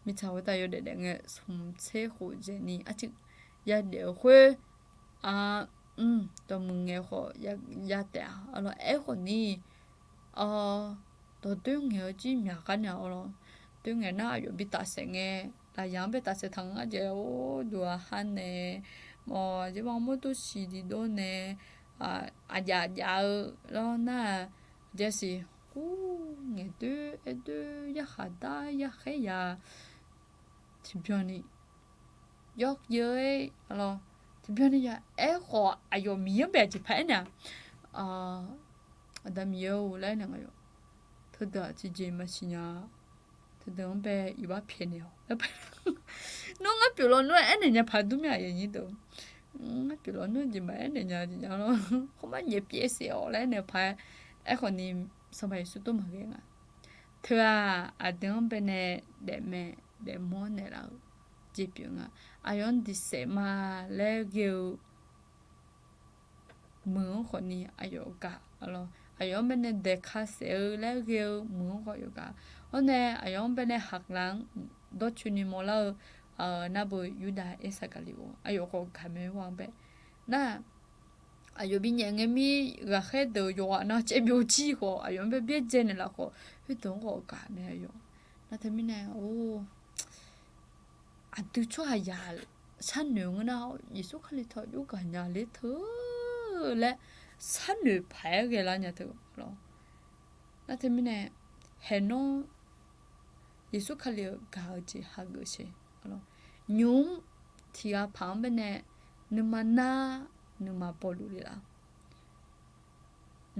mirtsaq khoertav yawdaef daef ngae smq tser khof dzaeqni arcuiv yadaef-eu khoer, a, dawqmuiq ngaeq khawf ya taef-a, arlawq, aerkhawf ni dawqdoer ngaeq-eu jir myaq gar naeq-awr lawr. Doer ngaeq nar aqyawf bi tafsaef ngae, lafyaq-anr bae tafsaef taq nga jeq, or, duq-aq ha naeq, mawq jeq ba mawrdo siq diqdov nae, aqjaf jaf-eu lawr nar-aq, jasiq, ur, ngaeqdoer aerdoer yarkhaq dar yarkhaer ya tiqbyan ni yawr yeur-aer, arlawq, tiqbyan ni ya aerkhawf aqyawf Miqyaer-anr bae aqjeq paq aernaeq-aq, Aqda Miqyaer-or laer aernaeq nga yawq. Teudeuq-aq tiqjeq maqsiq nya. Teudeuq-anr bae iqbax pyaeqnaeq-awq laer paq. Nawr ngar pyeuf lawnmr-aer aernaeq nya paq dur mir-aq, aqyuif aqnyir deuq. Ngar pyeuf lawnmr jeq maqaer naeq nya jeq nya lawr. Khawr mar nyaef pyaev saef-awq laer aernaeq paq-aer, aerkhawf ni Sanqpaq Yeqsur tov maqghae nga. Teu-aq, aqdui-anr baenae daefmae daefmawr naeqlaf-eu jeq pyeuf nga. Aqyawf-anr diqsaef ma laer ghae-eu meuq-anr khawf ni aqyawf gaq, arlawq, aqyawf-anr baenae daeqka saef-eu laer ghae-eu meuq-anr khawf aqyawf gaq. Hawr nae aqyawf-anr baenae haqlaf-anr dawrcoeni mawrlar-eu narbeuq Yurdav Irsaqgaqli-or, aqyawf khawf gaq mae-aer wa-anr bae. Nar-aq, aqyawf binyaef ngae mir ghaqkhaer deuq yawqghaq nav caev byovjir khawf, aqyawf-anr bae byaerdzae naeqlaf khawf, khoerdeuq-anr khawf gaq mae aqyawf. Nar teumirnae, or, aqdui tsawrhaqzaq sharnoeq ngeur nar, Yeqsur Kali teu aqjox gaqnya ler teu laer sharnoeq paq-aer ghaelar nya teu lawr. Nar teumirnae, haeqnawr Yeqsur Kali-euq gaq-eu jeq hageuf sher. Nymq-mr tiq ghaq paq-anr baenae nuima nar, nuima bawluf le laf.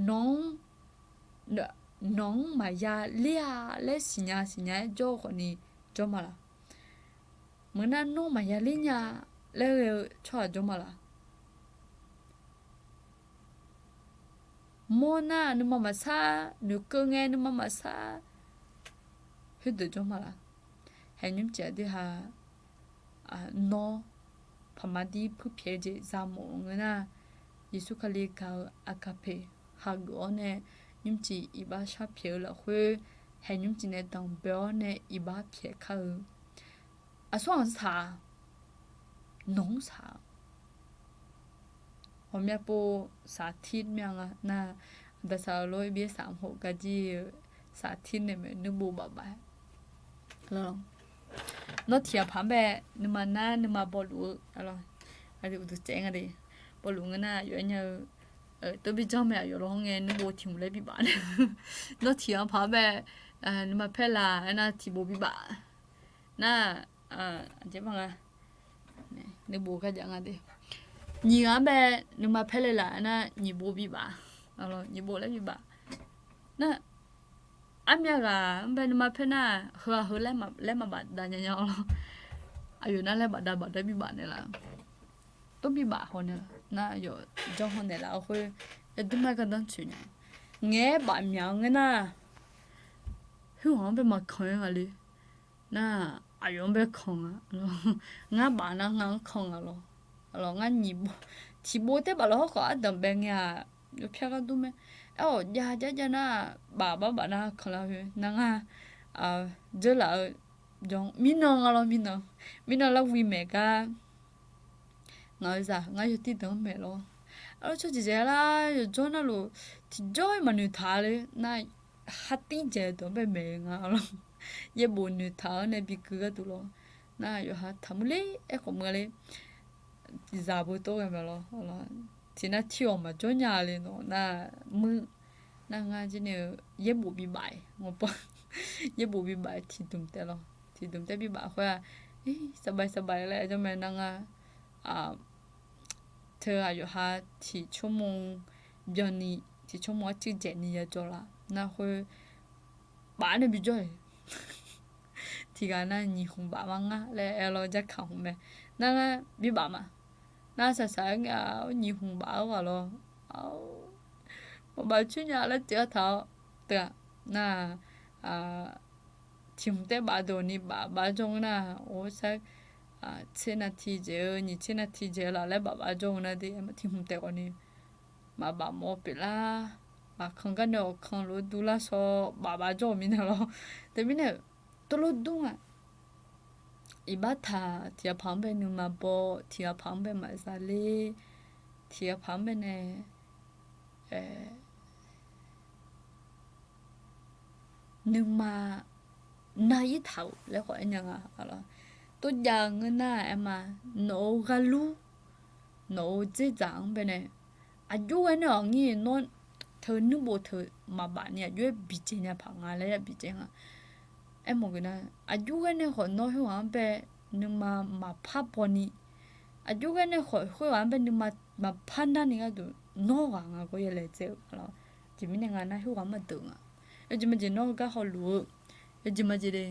Nawq-anr, nawq-anr maqya ler-a laer siqnya siqnya-aer jawr-eu khawf ni jawr ma laf. Meuq nar nawr maqya ler nya laer ghae-eu tsawrhaq jawr ma laf. Mawr nar nuima maqsar, noeqkeuv ngae nuima maqsar, khoerdeuq jawr ma laf. Haeq nymrcif aqdui ha nawr paqma dir puirpyaeq-eu jeq zamawf ngeur nar, Yeqsur Kali gaq-eu aqkaq peq hageuf-awr nae, nymrcif iqbax sharpyaeq-eu lafkhoer, haeq nymrcif nae danqbae-awr nae iqbax pyaeq kar-eu. Aqsur aqsaq, nawq-anr saq-eu ghawqmya pov saqtir mya nga nar, daqsaq-eu lof-aer byaer saq mq hof gar jir-eu saqtir nae maeq nuir bov baf baf-aer Nawr tiq ghaq paq-anr bae nuima nar nuima bawluf-eu, aqduq tsaev nga de, bawluf ngeur nar yawf-aer nya-eu Tov bi janr mae, aqyawf lawr ngae nuibov tiq hmq laer bibaf nae. Nawr tiq ghaq paq-anr bae nuima paer laf aernar tiq bof bibaf nar, aqjeq nga, nuibov gar jav nga de. Nyiq ghaq-anr bae nuima paer le laf aernar nyiq bof bibaf, nyiq bof laer bibaf nar, armyav ghaq-anr bae nuima paer nar, heu-aq heu laer maqbaf dav nya nya lawr. Aqyawf nar laer bafdav bafdav bibaf naeqlaf, tov bibaf haw naeqlaf nar, aqyawf janr haw naeqlaf-eu khoer, yawdmr-aer gardanr tsoeq nya. Ngaeq-aer baf myaq-eu ngae nar, khoerghaq-anr bae maqkanq-aer nga le. Nar, aqyawf-anr bae kanq nga. Ngar baf nar ngar-anr kanq nga lawr. Ngar nyiq bof, tiq bof taer baf lawr hawrkhawf ardanq bae ngae-aq, yawpyar ghardur mae. Aer-awq jav jav jav nar, baf bar baf nar kanq lar khoer nar ngar dzeurlaf-eu jawr mirnan nga lawr, mirnan, mirnan lar wi maeq gar ngaq-eu zaq ngar yawtir deuq-anr maeq lawr. Arlawr tsawrjeuq jaeq lar yawqjawr navluf tiqjawr-aer maqnoeq taq le nar, khartir jaeq deuq-anr bae maeq nga lawr. Yaerbof noeqtaq-anr nae bigui gharduq lawr. Nar yawqha taqmuir le aerkhawf muir le. Zaq beu tov ghae maeq lawr. Tiqnar tir-awq maqjawr nya le nawq nar, muir nar ngar jir nae-eu yaerbof bibaf-iq ngawqbawr, yaerbof bibaf-iq tiqdmq taev lawr. Tiqdmq taev bibaf khoer-aq, saqbae saqbae laer janr mae nar ngar teu-aq yawqha tiq tsawrmawr byanni, tiq tsawrmawr arcuir dzaeqni yajawr laf nar khoer baf nae bijawr-iq. Tiqghaq nar nyiq hmq baf ma ngar laer aer lawr, jarkaq hmq mae. Nar ngar bibaf ma. Nar saqsaq-aer ngae-a, nyiq hmq baf-eu ghaq lawr. Maqbaf coer nya laer tsoeq-aer taq-awr teu-aq nar, tiq hmq taer baf deuq ni baf baf jawr-eu nar, or sar tser navti dzaeq-eu, nyiq tser navti dzaeq-eu laf laer baf baf jawr-eu nar de, tiq hmq taef khawf ni maqbaf mawf pyeuflar. Maqkanq gar nae awq kanq lof-aer durlar shaw baf baf jawr-euq mirnae lawr. Teumirnae-euq tov lof dur-aq, iqbax taq tiq ghaq paq-anr bae nuima baw, tiq ghaq paq-anr bae maqza ler, tiq ghaq paq-anr bae nae nuima nar-ir taq-euq laer khawf aer nya nga. Tov jav-eu ngeur nar-aq aer ma, nawq-euq gharlur, nawq-euq dzerdzaq-anr bae nae aqjox ghae nae-awq ngir nawr teu nuirbof teu maqbaf ni aqjox-aer biqcaev nya paq nga laer ya biqcaev nga. Aermawf geuf nar, aqjox ghae nae khawf nawr khoerghaq-anr bae nuima maqpar baw ni, aqjox ghae nae khawf khoerghaq-anr bae nuima maqpar nar ni gharduq nawr ghaq nga gawr ya laejae-eu lawr. Aqjeq mirnae nga nar khoerghaq maqdeuq nga. Yawjeq maqjeq nawr-eu gar hawluf-eu, yawjeq maqjeq de,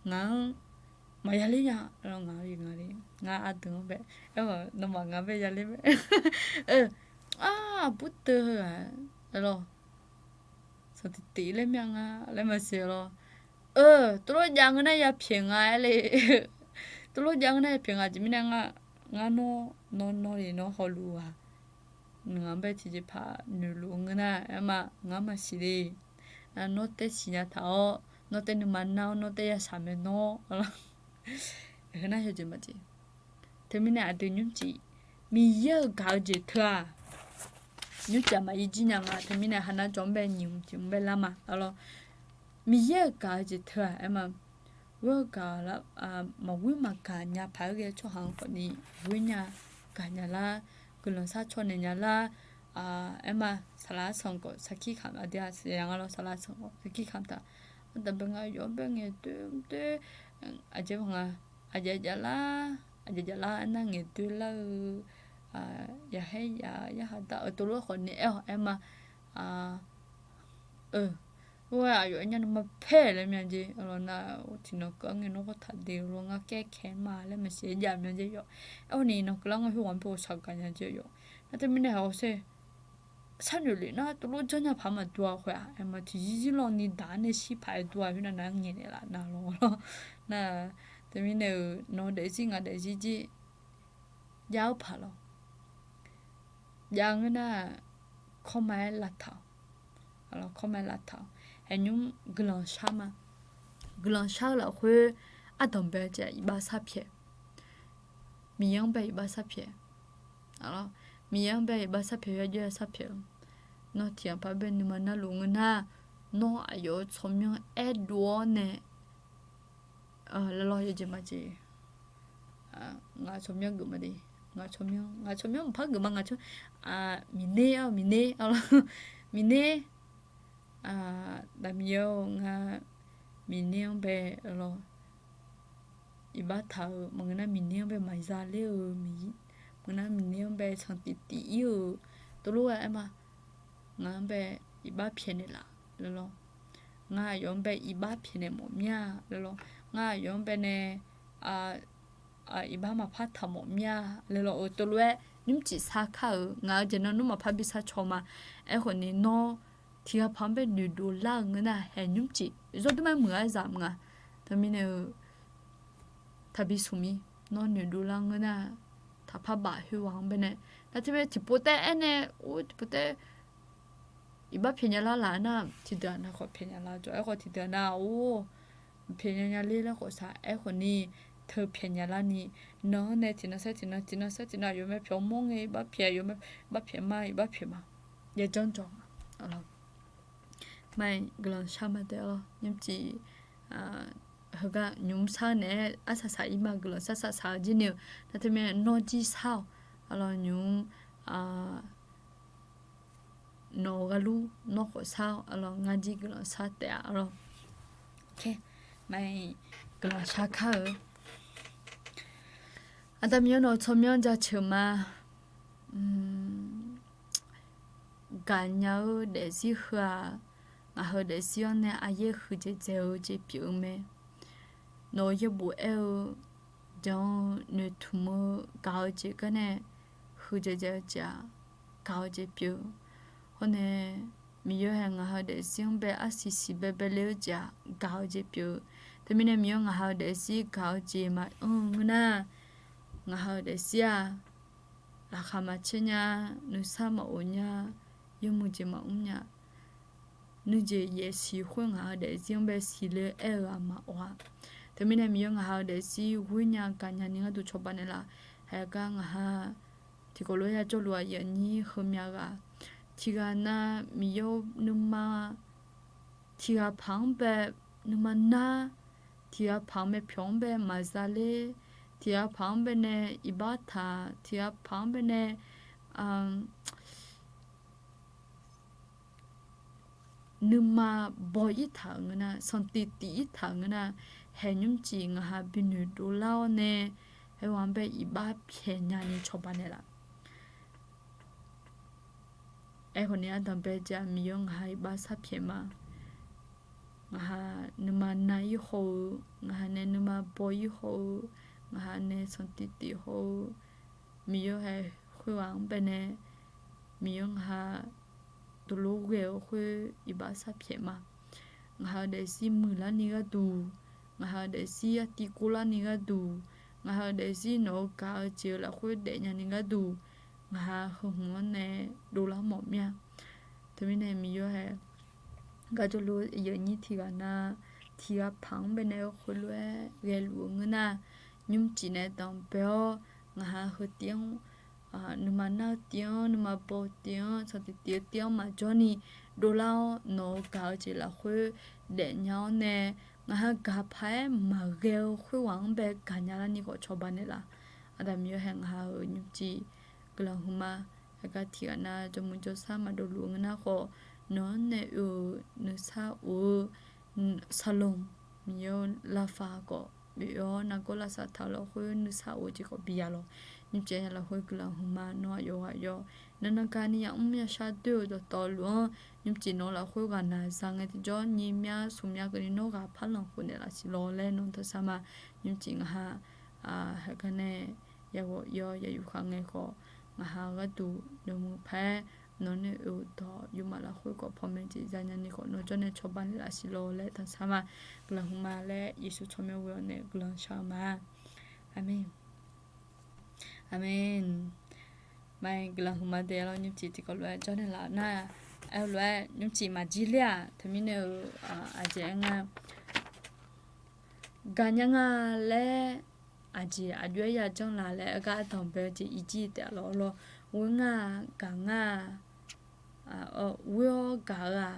ngaq-anr maqya ler nya lawr, ngaq-anr nga le, ngar ardeuq-anr bae, aerkhawf nawmaf ngaq bae ya ler mae. Aqbur teu-eu ghaq lawr, sanqtiq tiq laer myav nga laer maqsiq lawr. Tov lof jav ngeur nar ya pyaeq nga aer le. Tov lof jav ngeur nar ya pyaeq nga jeq mirnae nga, ngar nawr nawr nawr le nawr hawluf-aq, ngaq-anr bae tiqjeqpaq noeqluf-eu ngeur nar aer ma, ngar maqsiq le. Nar nawr taer siqnya taq-awr, nawr taer nuima nar-awr, nawr taer ya shaq mae nawr. Heu nar yawjeq maqjeq. Teumirnae aqdui nymrcif Miqyaer-euq gaq-eu jeq teu-aq, nymrcif aqma ir jir nya nga. Teumirnae haqnar jawq-anr bae nyiq hmq tiq hmq bae lar ma lawr. Miqyaer-euq gaq-eu jeq teu-aq aer ma, ghoer-eu gaq-eu lar, maqghoer maqgaq nya paq-aer ghae-eu tsawrhaq-anr khawf ni ghoer nya, gaq nya lar, guiqlanq sharcaw naeq nya lar. Aer ma, saqlaq arsanq khawf sarkir kamq aqdui-aq siqnya nga lawr, saqlaq arsanq khawf sarkir kamq taq. Ardanqbae nga yawf-anr bae ngaeqdoer mrdoer, aqjeq nga, aqjav jav lar, aqjav jav lar aernar ngaeqdoer lar-eu, yaqhaer yaq yarhaq dar-eu tov lof khawf ni aer-awq aer ma. Or-aer aqyawf aer nya nuima paer laer myav jeq lawr nar, tiqnan keuv-anr ngae nawr khawr taq de-eu lawr, ngar kaer kae ma laer maqsiq jav myav jeq yawf. Aer-awr ni nan keuvlar ngar khoerghaq-anr bae ghawqshaq gaq nya jeq yawf. Nar teumirnae hawsher sharnoeq lef nar tov lof janr nya paq maqdur-a khoer-aq aer ma, tiqzir zir lawr ni daq-anr nae shir paq-aer dur-a khoer nar nar ngaeqnaeq laf nar lawr. Nar teumirnae-euq nawr daefzir ngaq daefzir jir jav-eu paq lawr. Jav ngeur nar, kawrma-aer lavtaq-awq. Kawrma-aer lavtaq-awq. Haeqnymr guiqlanq shar ma. Guiqlanq shar-eu lafkhoer ardanqbae jeq iqbax sharpyaeq. Miqyaer-anr bae iqbax sharpyaeq. Miqyaer-anr bae iqbax sharpyaeq, yajawr ya sharpyaeq-eu. Nawr tiq ghaq paq bae nuima narluf ngeur nar, nawr aqyawf-euq tsawrmyanr aerdov-awr nae, lar lawr yawjeq maqjeq. Ngaq tsawrmyanr geuf ma de. Ngaq tsawrmyanr, ngaq tsawrmyanr maqpar geuf ma, ngaq tsawr, miqner-awr, miqner-awr, miqner, Daqmiqyaer-or, ngar miqner-anr bae lawr, iqbax taq-euq maqngeur nar, miqner-anr bae maqza ler-eu, maqngeur nar miqner-anr bae sanqtif tif ir-euq, tov lof-aer aer ma. Ngaq-anr bae iqbax pyaeqnaeq laf laer lawr. Ngar aqyawf-anr bae iqbax pyaeqnaeq mawf mir-a laer lawr. Ngar aqyawf-anr bae nae iqbax maqpar taq mawf mir-a laer lawr-eu, tov lof-aer nymrcif sar kar-euq. Ngaq-euq jeq nan nmr maqpar bi sar caw ma. Aerkhawf ni nawr tiqghaq paq-anr bae noeqdov lar-eu ngeur nar, haeq nymrcif zawr dmr-aer muiq-aer zaq mq nga. Teumirnae-eu, taqbi smq mir. Nawr noeqdov lar ngeur nar, taqpar baf khoerghaq-anr bae nae, nar teumirnae tiqpov taef aernae, or tiqpov taef iqbax pyaeqnya lar laf nar, tiqdeuq-aq nav khawf pyaeqnya lar jawr. Aerkhawf tiqdeuq-aq nav or, pyaeqnya nya ler laer khawf saq. Aerkhawf ni teu pyaeqnya larni, nan-anr nae tiqnan saer tiqnan, tiqnan saer tiqnan, aqyawf mae pyaeq mawr ngae iqbax pyaeq, aqyawf mae iqbax pyaeq ma, iqbax pyaeq ma. Yajanr jawq-a lawr. Maqaer, guiqlanq shar ma taef-awr nymrcif heugar nymq mr sar-eu naeq-aer arsaq saq ir ma, guiqlanq shar saq saq-eu jir ni-eu. Nar teumirnae nawr jir sar-awq. Arlawr nymq mr nawq-eu gharlur nawr khawf sar-awq. Arlawr ngar jir guiqlanq shar taef-a arlawr. Maqaer, guiqlanq shar kar-eu. Aqda Miqyaer nawq-eu tsawrmyanr jaceuq ma. Gaqnya-eu daefzir heu-aq, ngaq heu daefzir-anr nae aqyaer huiqdzaeq dzaeq-eu jeq pyeuf-eu mae. Nawq-eu yaerbof aer-eu, jan-eu noeqtmq-eu gaq-eu jeq garnae huiqdzaeq dzaeq-eu jeq-aq, gaq-eu jeq pyeuf-eu. Hawr nae Miqyaer hae ngaq heu daefzir-anr bae arsiq siq baebae le-eu jeq-aq, gaq-eu jeq pyeuf-eu. Teumirnae Miqyaer ngaq ha-eu daefzir gaq-eu jeq maqanr-eu ngeur nar, ngaq ha-eu daefzir-aq, laqkhaq maqcaer nya, nuisar maqof nya, yawmuiq jeq maqmr nya. Nuijeq yaef siq khoer ngaq ha-eu daefzir-anr bae siqle aer-eu-aq maqawf-a. Teumirnae Miqyaer ngaq ha-eu daefzir ghoer nya gaqnya ni gharduq cawba naeqlaf. Haegar ngaq ha tiqkawv lof-aer ya jawrluf-aq, aqyuif aqnyir heumya ghaq, tiqghaq nav Miqyaer nuima tiqghaq paq-anr bae nuima nar, tiqghaq paq-anr bae pyawq-anr bae maqza ler, tiqghaq paq-anr bae nae iqbax taq, tiqghaq paq-anr bae nae nuima baw-ir taq-euq ngeur nar, sanqtif tif-ir taq-euq ngeur nar, haeq nymrcif ngaq ha bi noeqdov lar-awr nae, aerghaq-anr bae iqbax pyaeq nya ni cawba naeqlaf. Aerkhawf ni ardanq bae jeq-aq, Miqyaer ngaq ha iqbax sharpyaeq ma. Ngaq ha nuima nav-ir haw-eu, ngaq ha nae nuima baw-ir haw-eu, ngaq ha nae sanqtif tif haw-eu, Miqyaer hae khoerghaq-anr bae nae, Miqyaer ngaq ha dovlor ghae-eu khoer iqbax sharpyaeq ma. Ngaq ha-eu daefzir muiqlar ni gharduq, ngaq ha-eu daefzir artiv kovlar ni gharduq, ngaq ha-eu daefzir nawq-eu gaq-eu jeq-eu lafkhoer daefnya ni gharduq, ngaq ha heu hmq-anr nae dovlar mawf mir-a. Teumirnae Miqyaer hae gar jawrluf-eu aqyuif aqnyir tiqghaq nav, tiqghaq paq-anr bae nae-eu khoerlof-aer ghaeluf-eu ngeur nar, nymrcif nae danqbae-awr, ngaq ha heu tiv-anr, nuima nar-eu tiv-anr, nuima baw-eu tiv-anr, sanqtif tif-eu tiv-anr maqjawr ni dovlar-awr, nawq-eu gaq-eu jeq lafkhoer daefnya-awr nae, ngaq ha gaq paq-aer maqghae-eu khoerghaq-anr bae gaqnya larni khawf cawba naeqlaf. Aqda Miqyaer hae ngaq ha-euq nymrcif guiqlanq hmq ma. Haegar tiqghaq nav jawrmuiq jawrsar maqdov luf-eu ngeur nar khawf, nawq-anr nae oe-euq nuisar of-eu saqlaq, Miqyaer-eu lafaq khawf oe-awr nargawr lavsav taq-eu lafkhoer nuisar of-eu jeq khawf bi ya lawq. Nymrcif nya lafkhoer guiqlanq hmq ma. Nawr aqyawf ghaq yawr, nannan gani yamr yashar doer-eu dawqtawvluf-anr, nymrcif nawq-eu lafkhoer ghaqnaq za ngae tiqjawr nyiq mya smq mya keuvni nawr ghaq par lanq khof naeqlaf siq lawq laer nawq-anr tanqsar ma. Nymrcif ngaq ha haegar nae yaghawq yawr yayuf khaq ngae khawf, ngaq ha gharduq noeqmuiq paq-aer nawq nae oe-euq dawq yawmaf lafkhoer khawf panmaeq jeq zanya ni khawf nawr jawr nae cawba naeqlaf siq lawq laer tanqsar ma. Guiqlanq hmq ma laer Yeqsur tsawrmyanr ghoe-awr nae guiqlanq shar-eu ma. Aqmeq. Aqmeq. Maqaer, guiqlanq hmq ma dae lawr nymrcif tiqkawv lof-aer jawr naeqlaf nar, aer-eu lof-aer nymrcif maqjir ler-aq, teumirnae-eu aqjeq aer nga. Gaqnya nga laer aqjeq aqjox-aer yajanr la laer aer gar ardanq bae-eu jeq irjir taef-a lawq lawr. Ghoer nga, gaq nga, ghoer-awr gaq-eu-aq,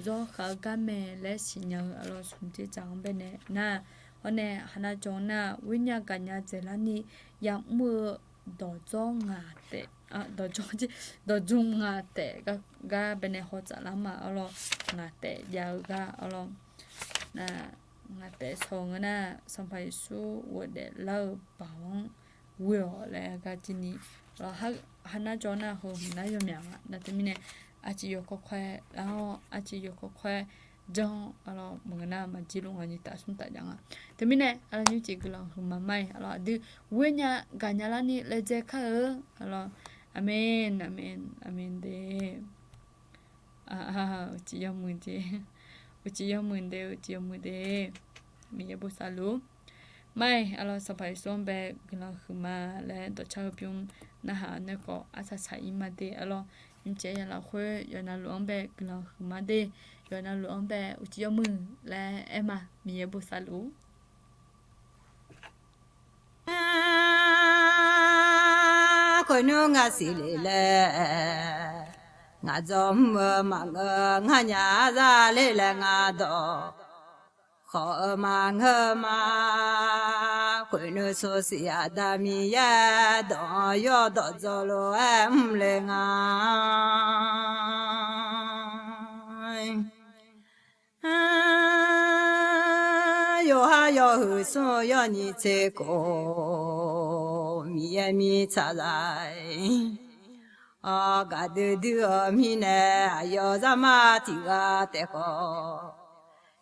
zawr khav-eu gar mae laer siqnya-eu aqlawq smq dzer dzaq-anr baenae nar, hawr nae haqnav jawr nar, ghoer nya gaqnya dzaeqlar ni yamr-eu dawqdzawr ngaq taef, dawqdzawr, dawqdzmr ngaq taef gar baenae haw tsaflar ma arlawr. Ngaq taef jav-eu gar arlawr. Nar, ngaq taef saw-eu ngeur nar, Sanqpaq Yeqsur ghofdaef lar-eu baoq-anr ghoe-awq laer gar jir ni. Arlawr, ha nar jawr nar heu hmq nar yawmyaq nga. Nar teumirnae arciv yawkawr kawr-aer lar-awr, arciv yawkawr kawr-aer janr-awr arlawr, maqngeur nar maqjir luf nga ni taf smr taf jav nga. Teumirnae arlawr, nymrcif guiqlanq huiqma mar-iq arlawr, aqdui ghoer nya gaq nya larni laejae kar-eu arlawr. Aqmen, aqmen, aqmen de. Uqcif yawmuiq de, uqcif yawmuiq de, uqcif yawmuiq de. Miqyaer bosav luf. Mar-iq arlawr, Sanqpaq Yeqsur-anr bae guiqlanq huiqma laer dawqcar-eu bymr narhaq-eu nae khawf arsaq saq-ir ma de arlawr. Nymrcif-aer ya lafkhoer yawqnavluf-anr bae guiqlanq huiqma de, yawqnavluf-anr bae uqcif yawmuiq laer aer ma. Miqyaer bosav luf. Khoernmr ngaq siqle laer, ngaq dzawr mr-eu maqngeur, nganyaf zale laer ngaq dawq khawf-eu maqngeur ma. Khoernmr sosiq Aqda Miqyaer dawq-anr yawdawq dzaw lof-aer mrle nga. Yawqha yawhuiq smr-eu yawnyiq tser khof, Miqyaer mirtsaqzaq-iq, gaqdui dui-eu mirnae aqyawf zaqmar tiq ghaq taef khawf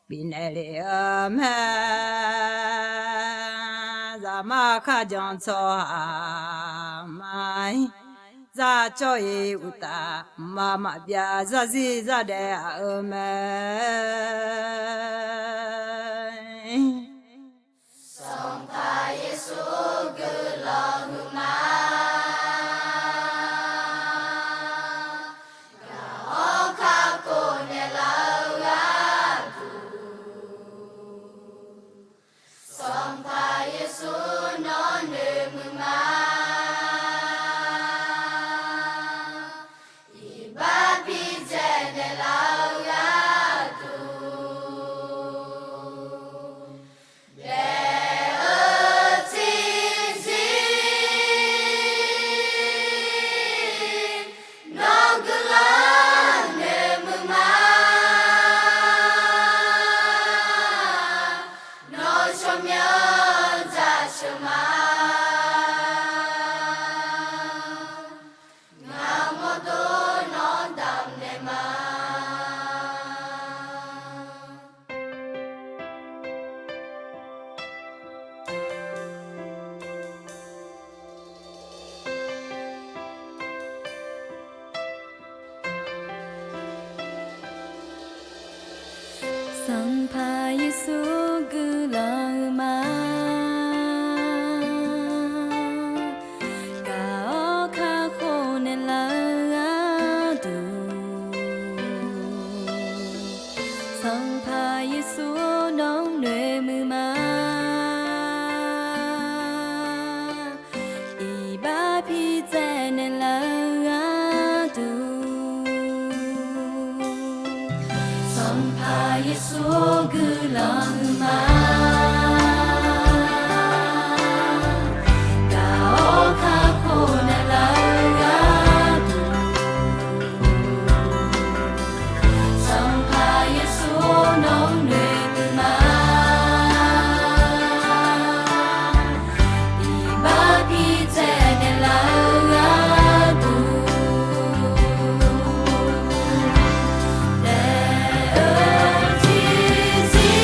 bifnaeq lef-eu mae. Zaqmar kharjan tsawrhaq ma-iq, zar cawv-iq uqtaf, mqmaq maqbyav zarzir zardaef aq-eu mae. Sanqpaq Yeqsur guiqlanq huiqma, gaq-awr kakhof naeqlaf-eu gharduq, Sanqpaq Yeqsur nawr noeqmuiq ma. Iqbax bidzaeq naeqlaf-eu gharduq, daef-eu tiqzir nawr guiqlanq noeqmuiq ma. Nawr tsawrmyanr dzaqsheuq ma. Ngaq mawrdo nawr damqnaeq ma. Sanqpaq Yeqsur guiqlanq huiqma, gaq-awr kakhof naeqlaf-eu gharduq, Sanqpaq Yeqsur nawr noeqmuiq ma. Iqbax bidzaeq naeqlaf-eu gharduq, Sanqpaq Yeqsur guiqlanq huiqma, gaq-awr kakhof naeqlaf-eu gharduq, Sanqpaq Yeqsur nawr noeqmuiq ma. Iqbax bidzaeq naeqlaf-eu gharduq, daef-eu tiqzir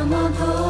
mawrdo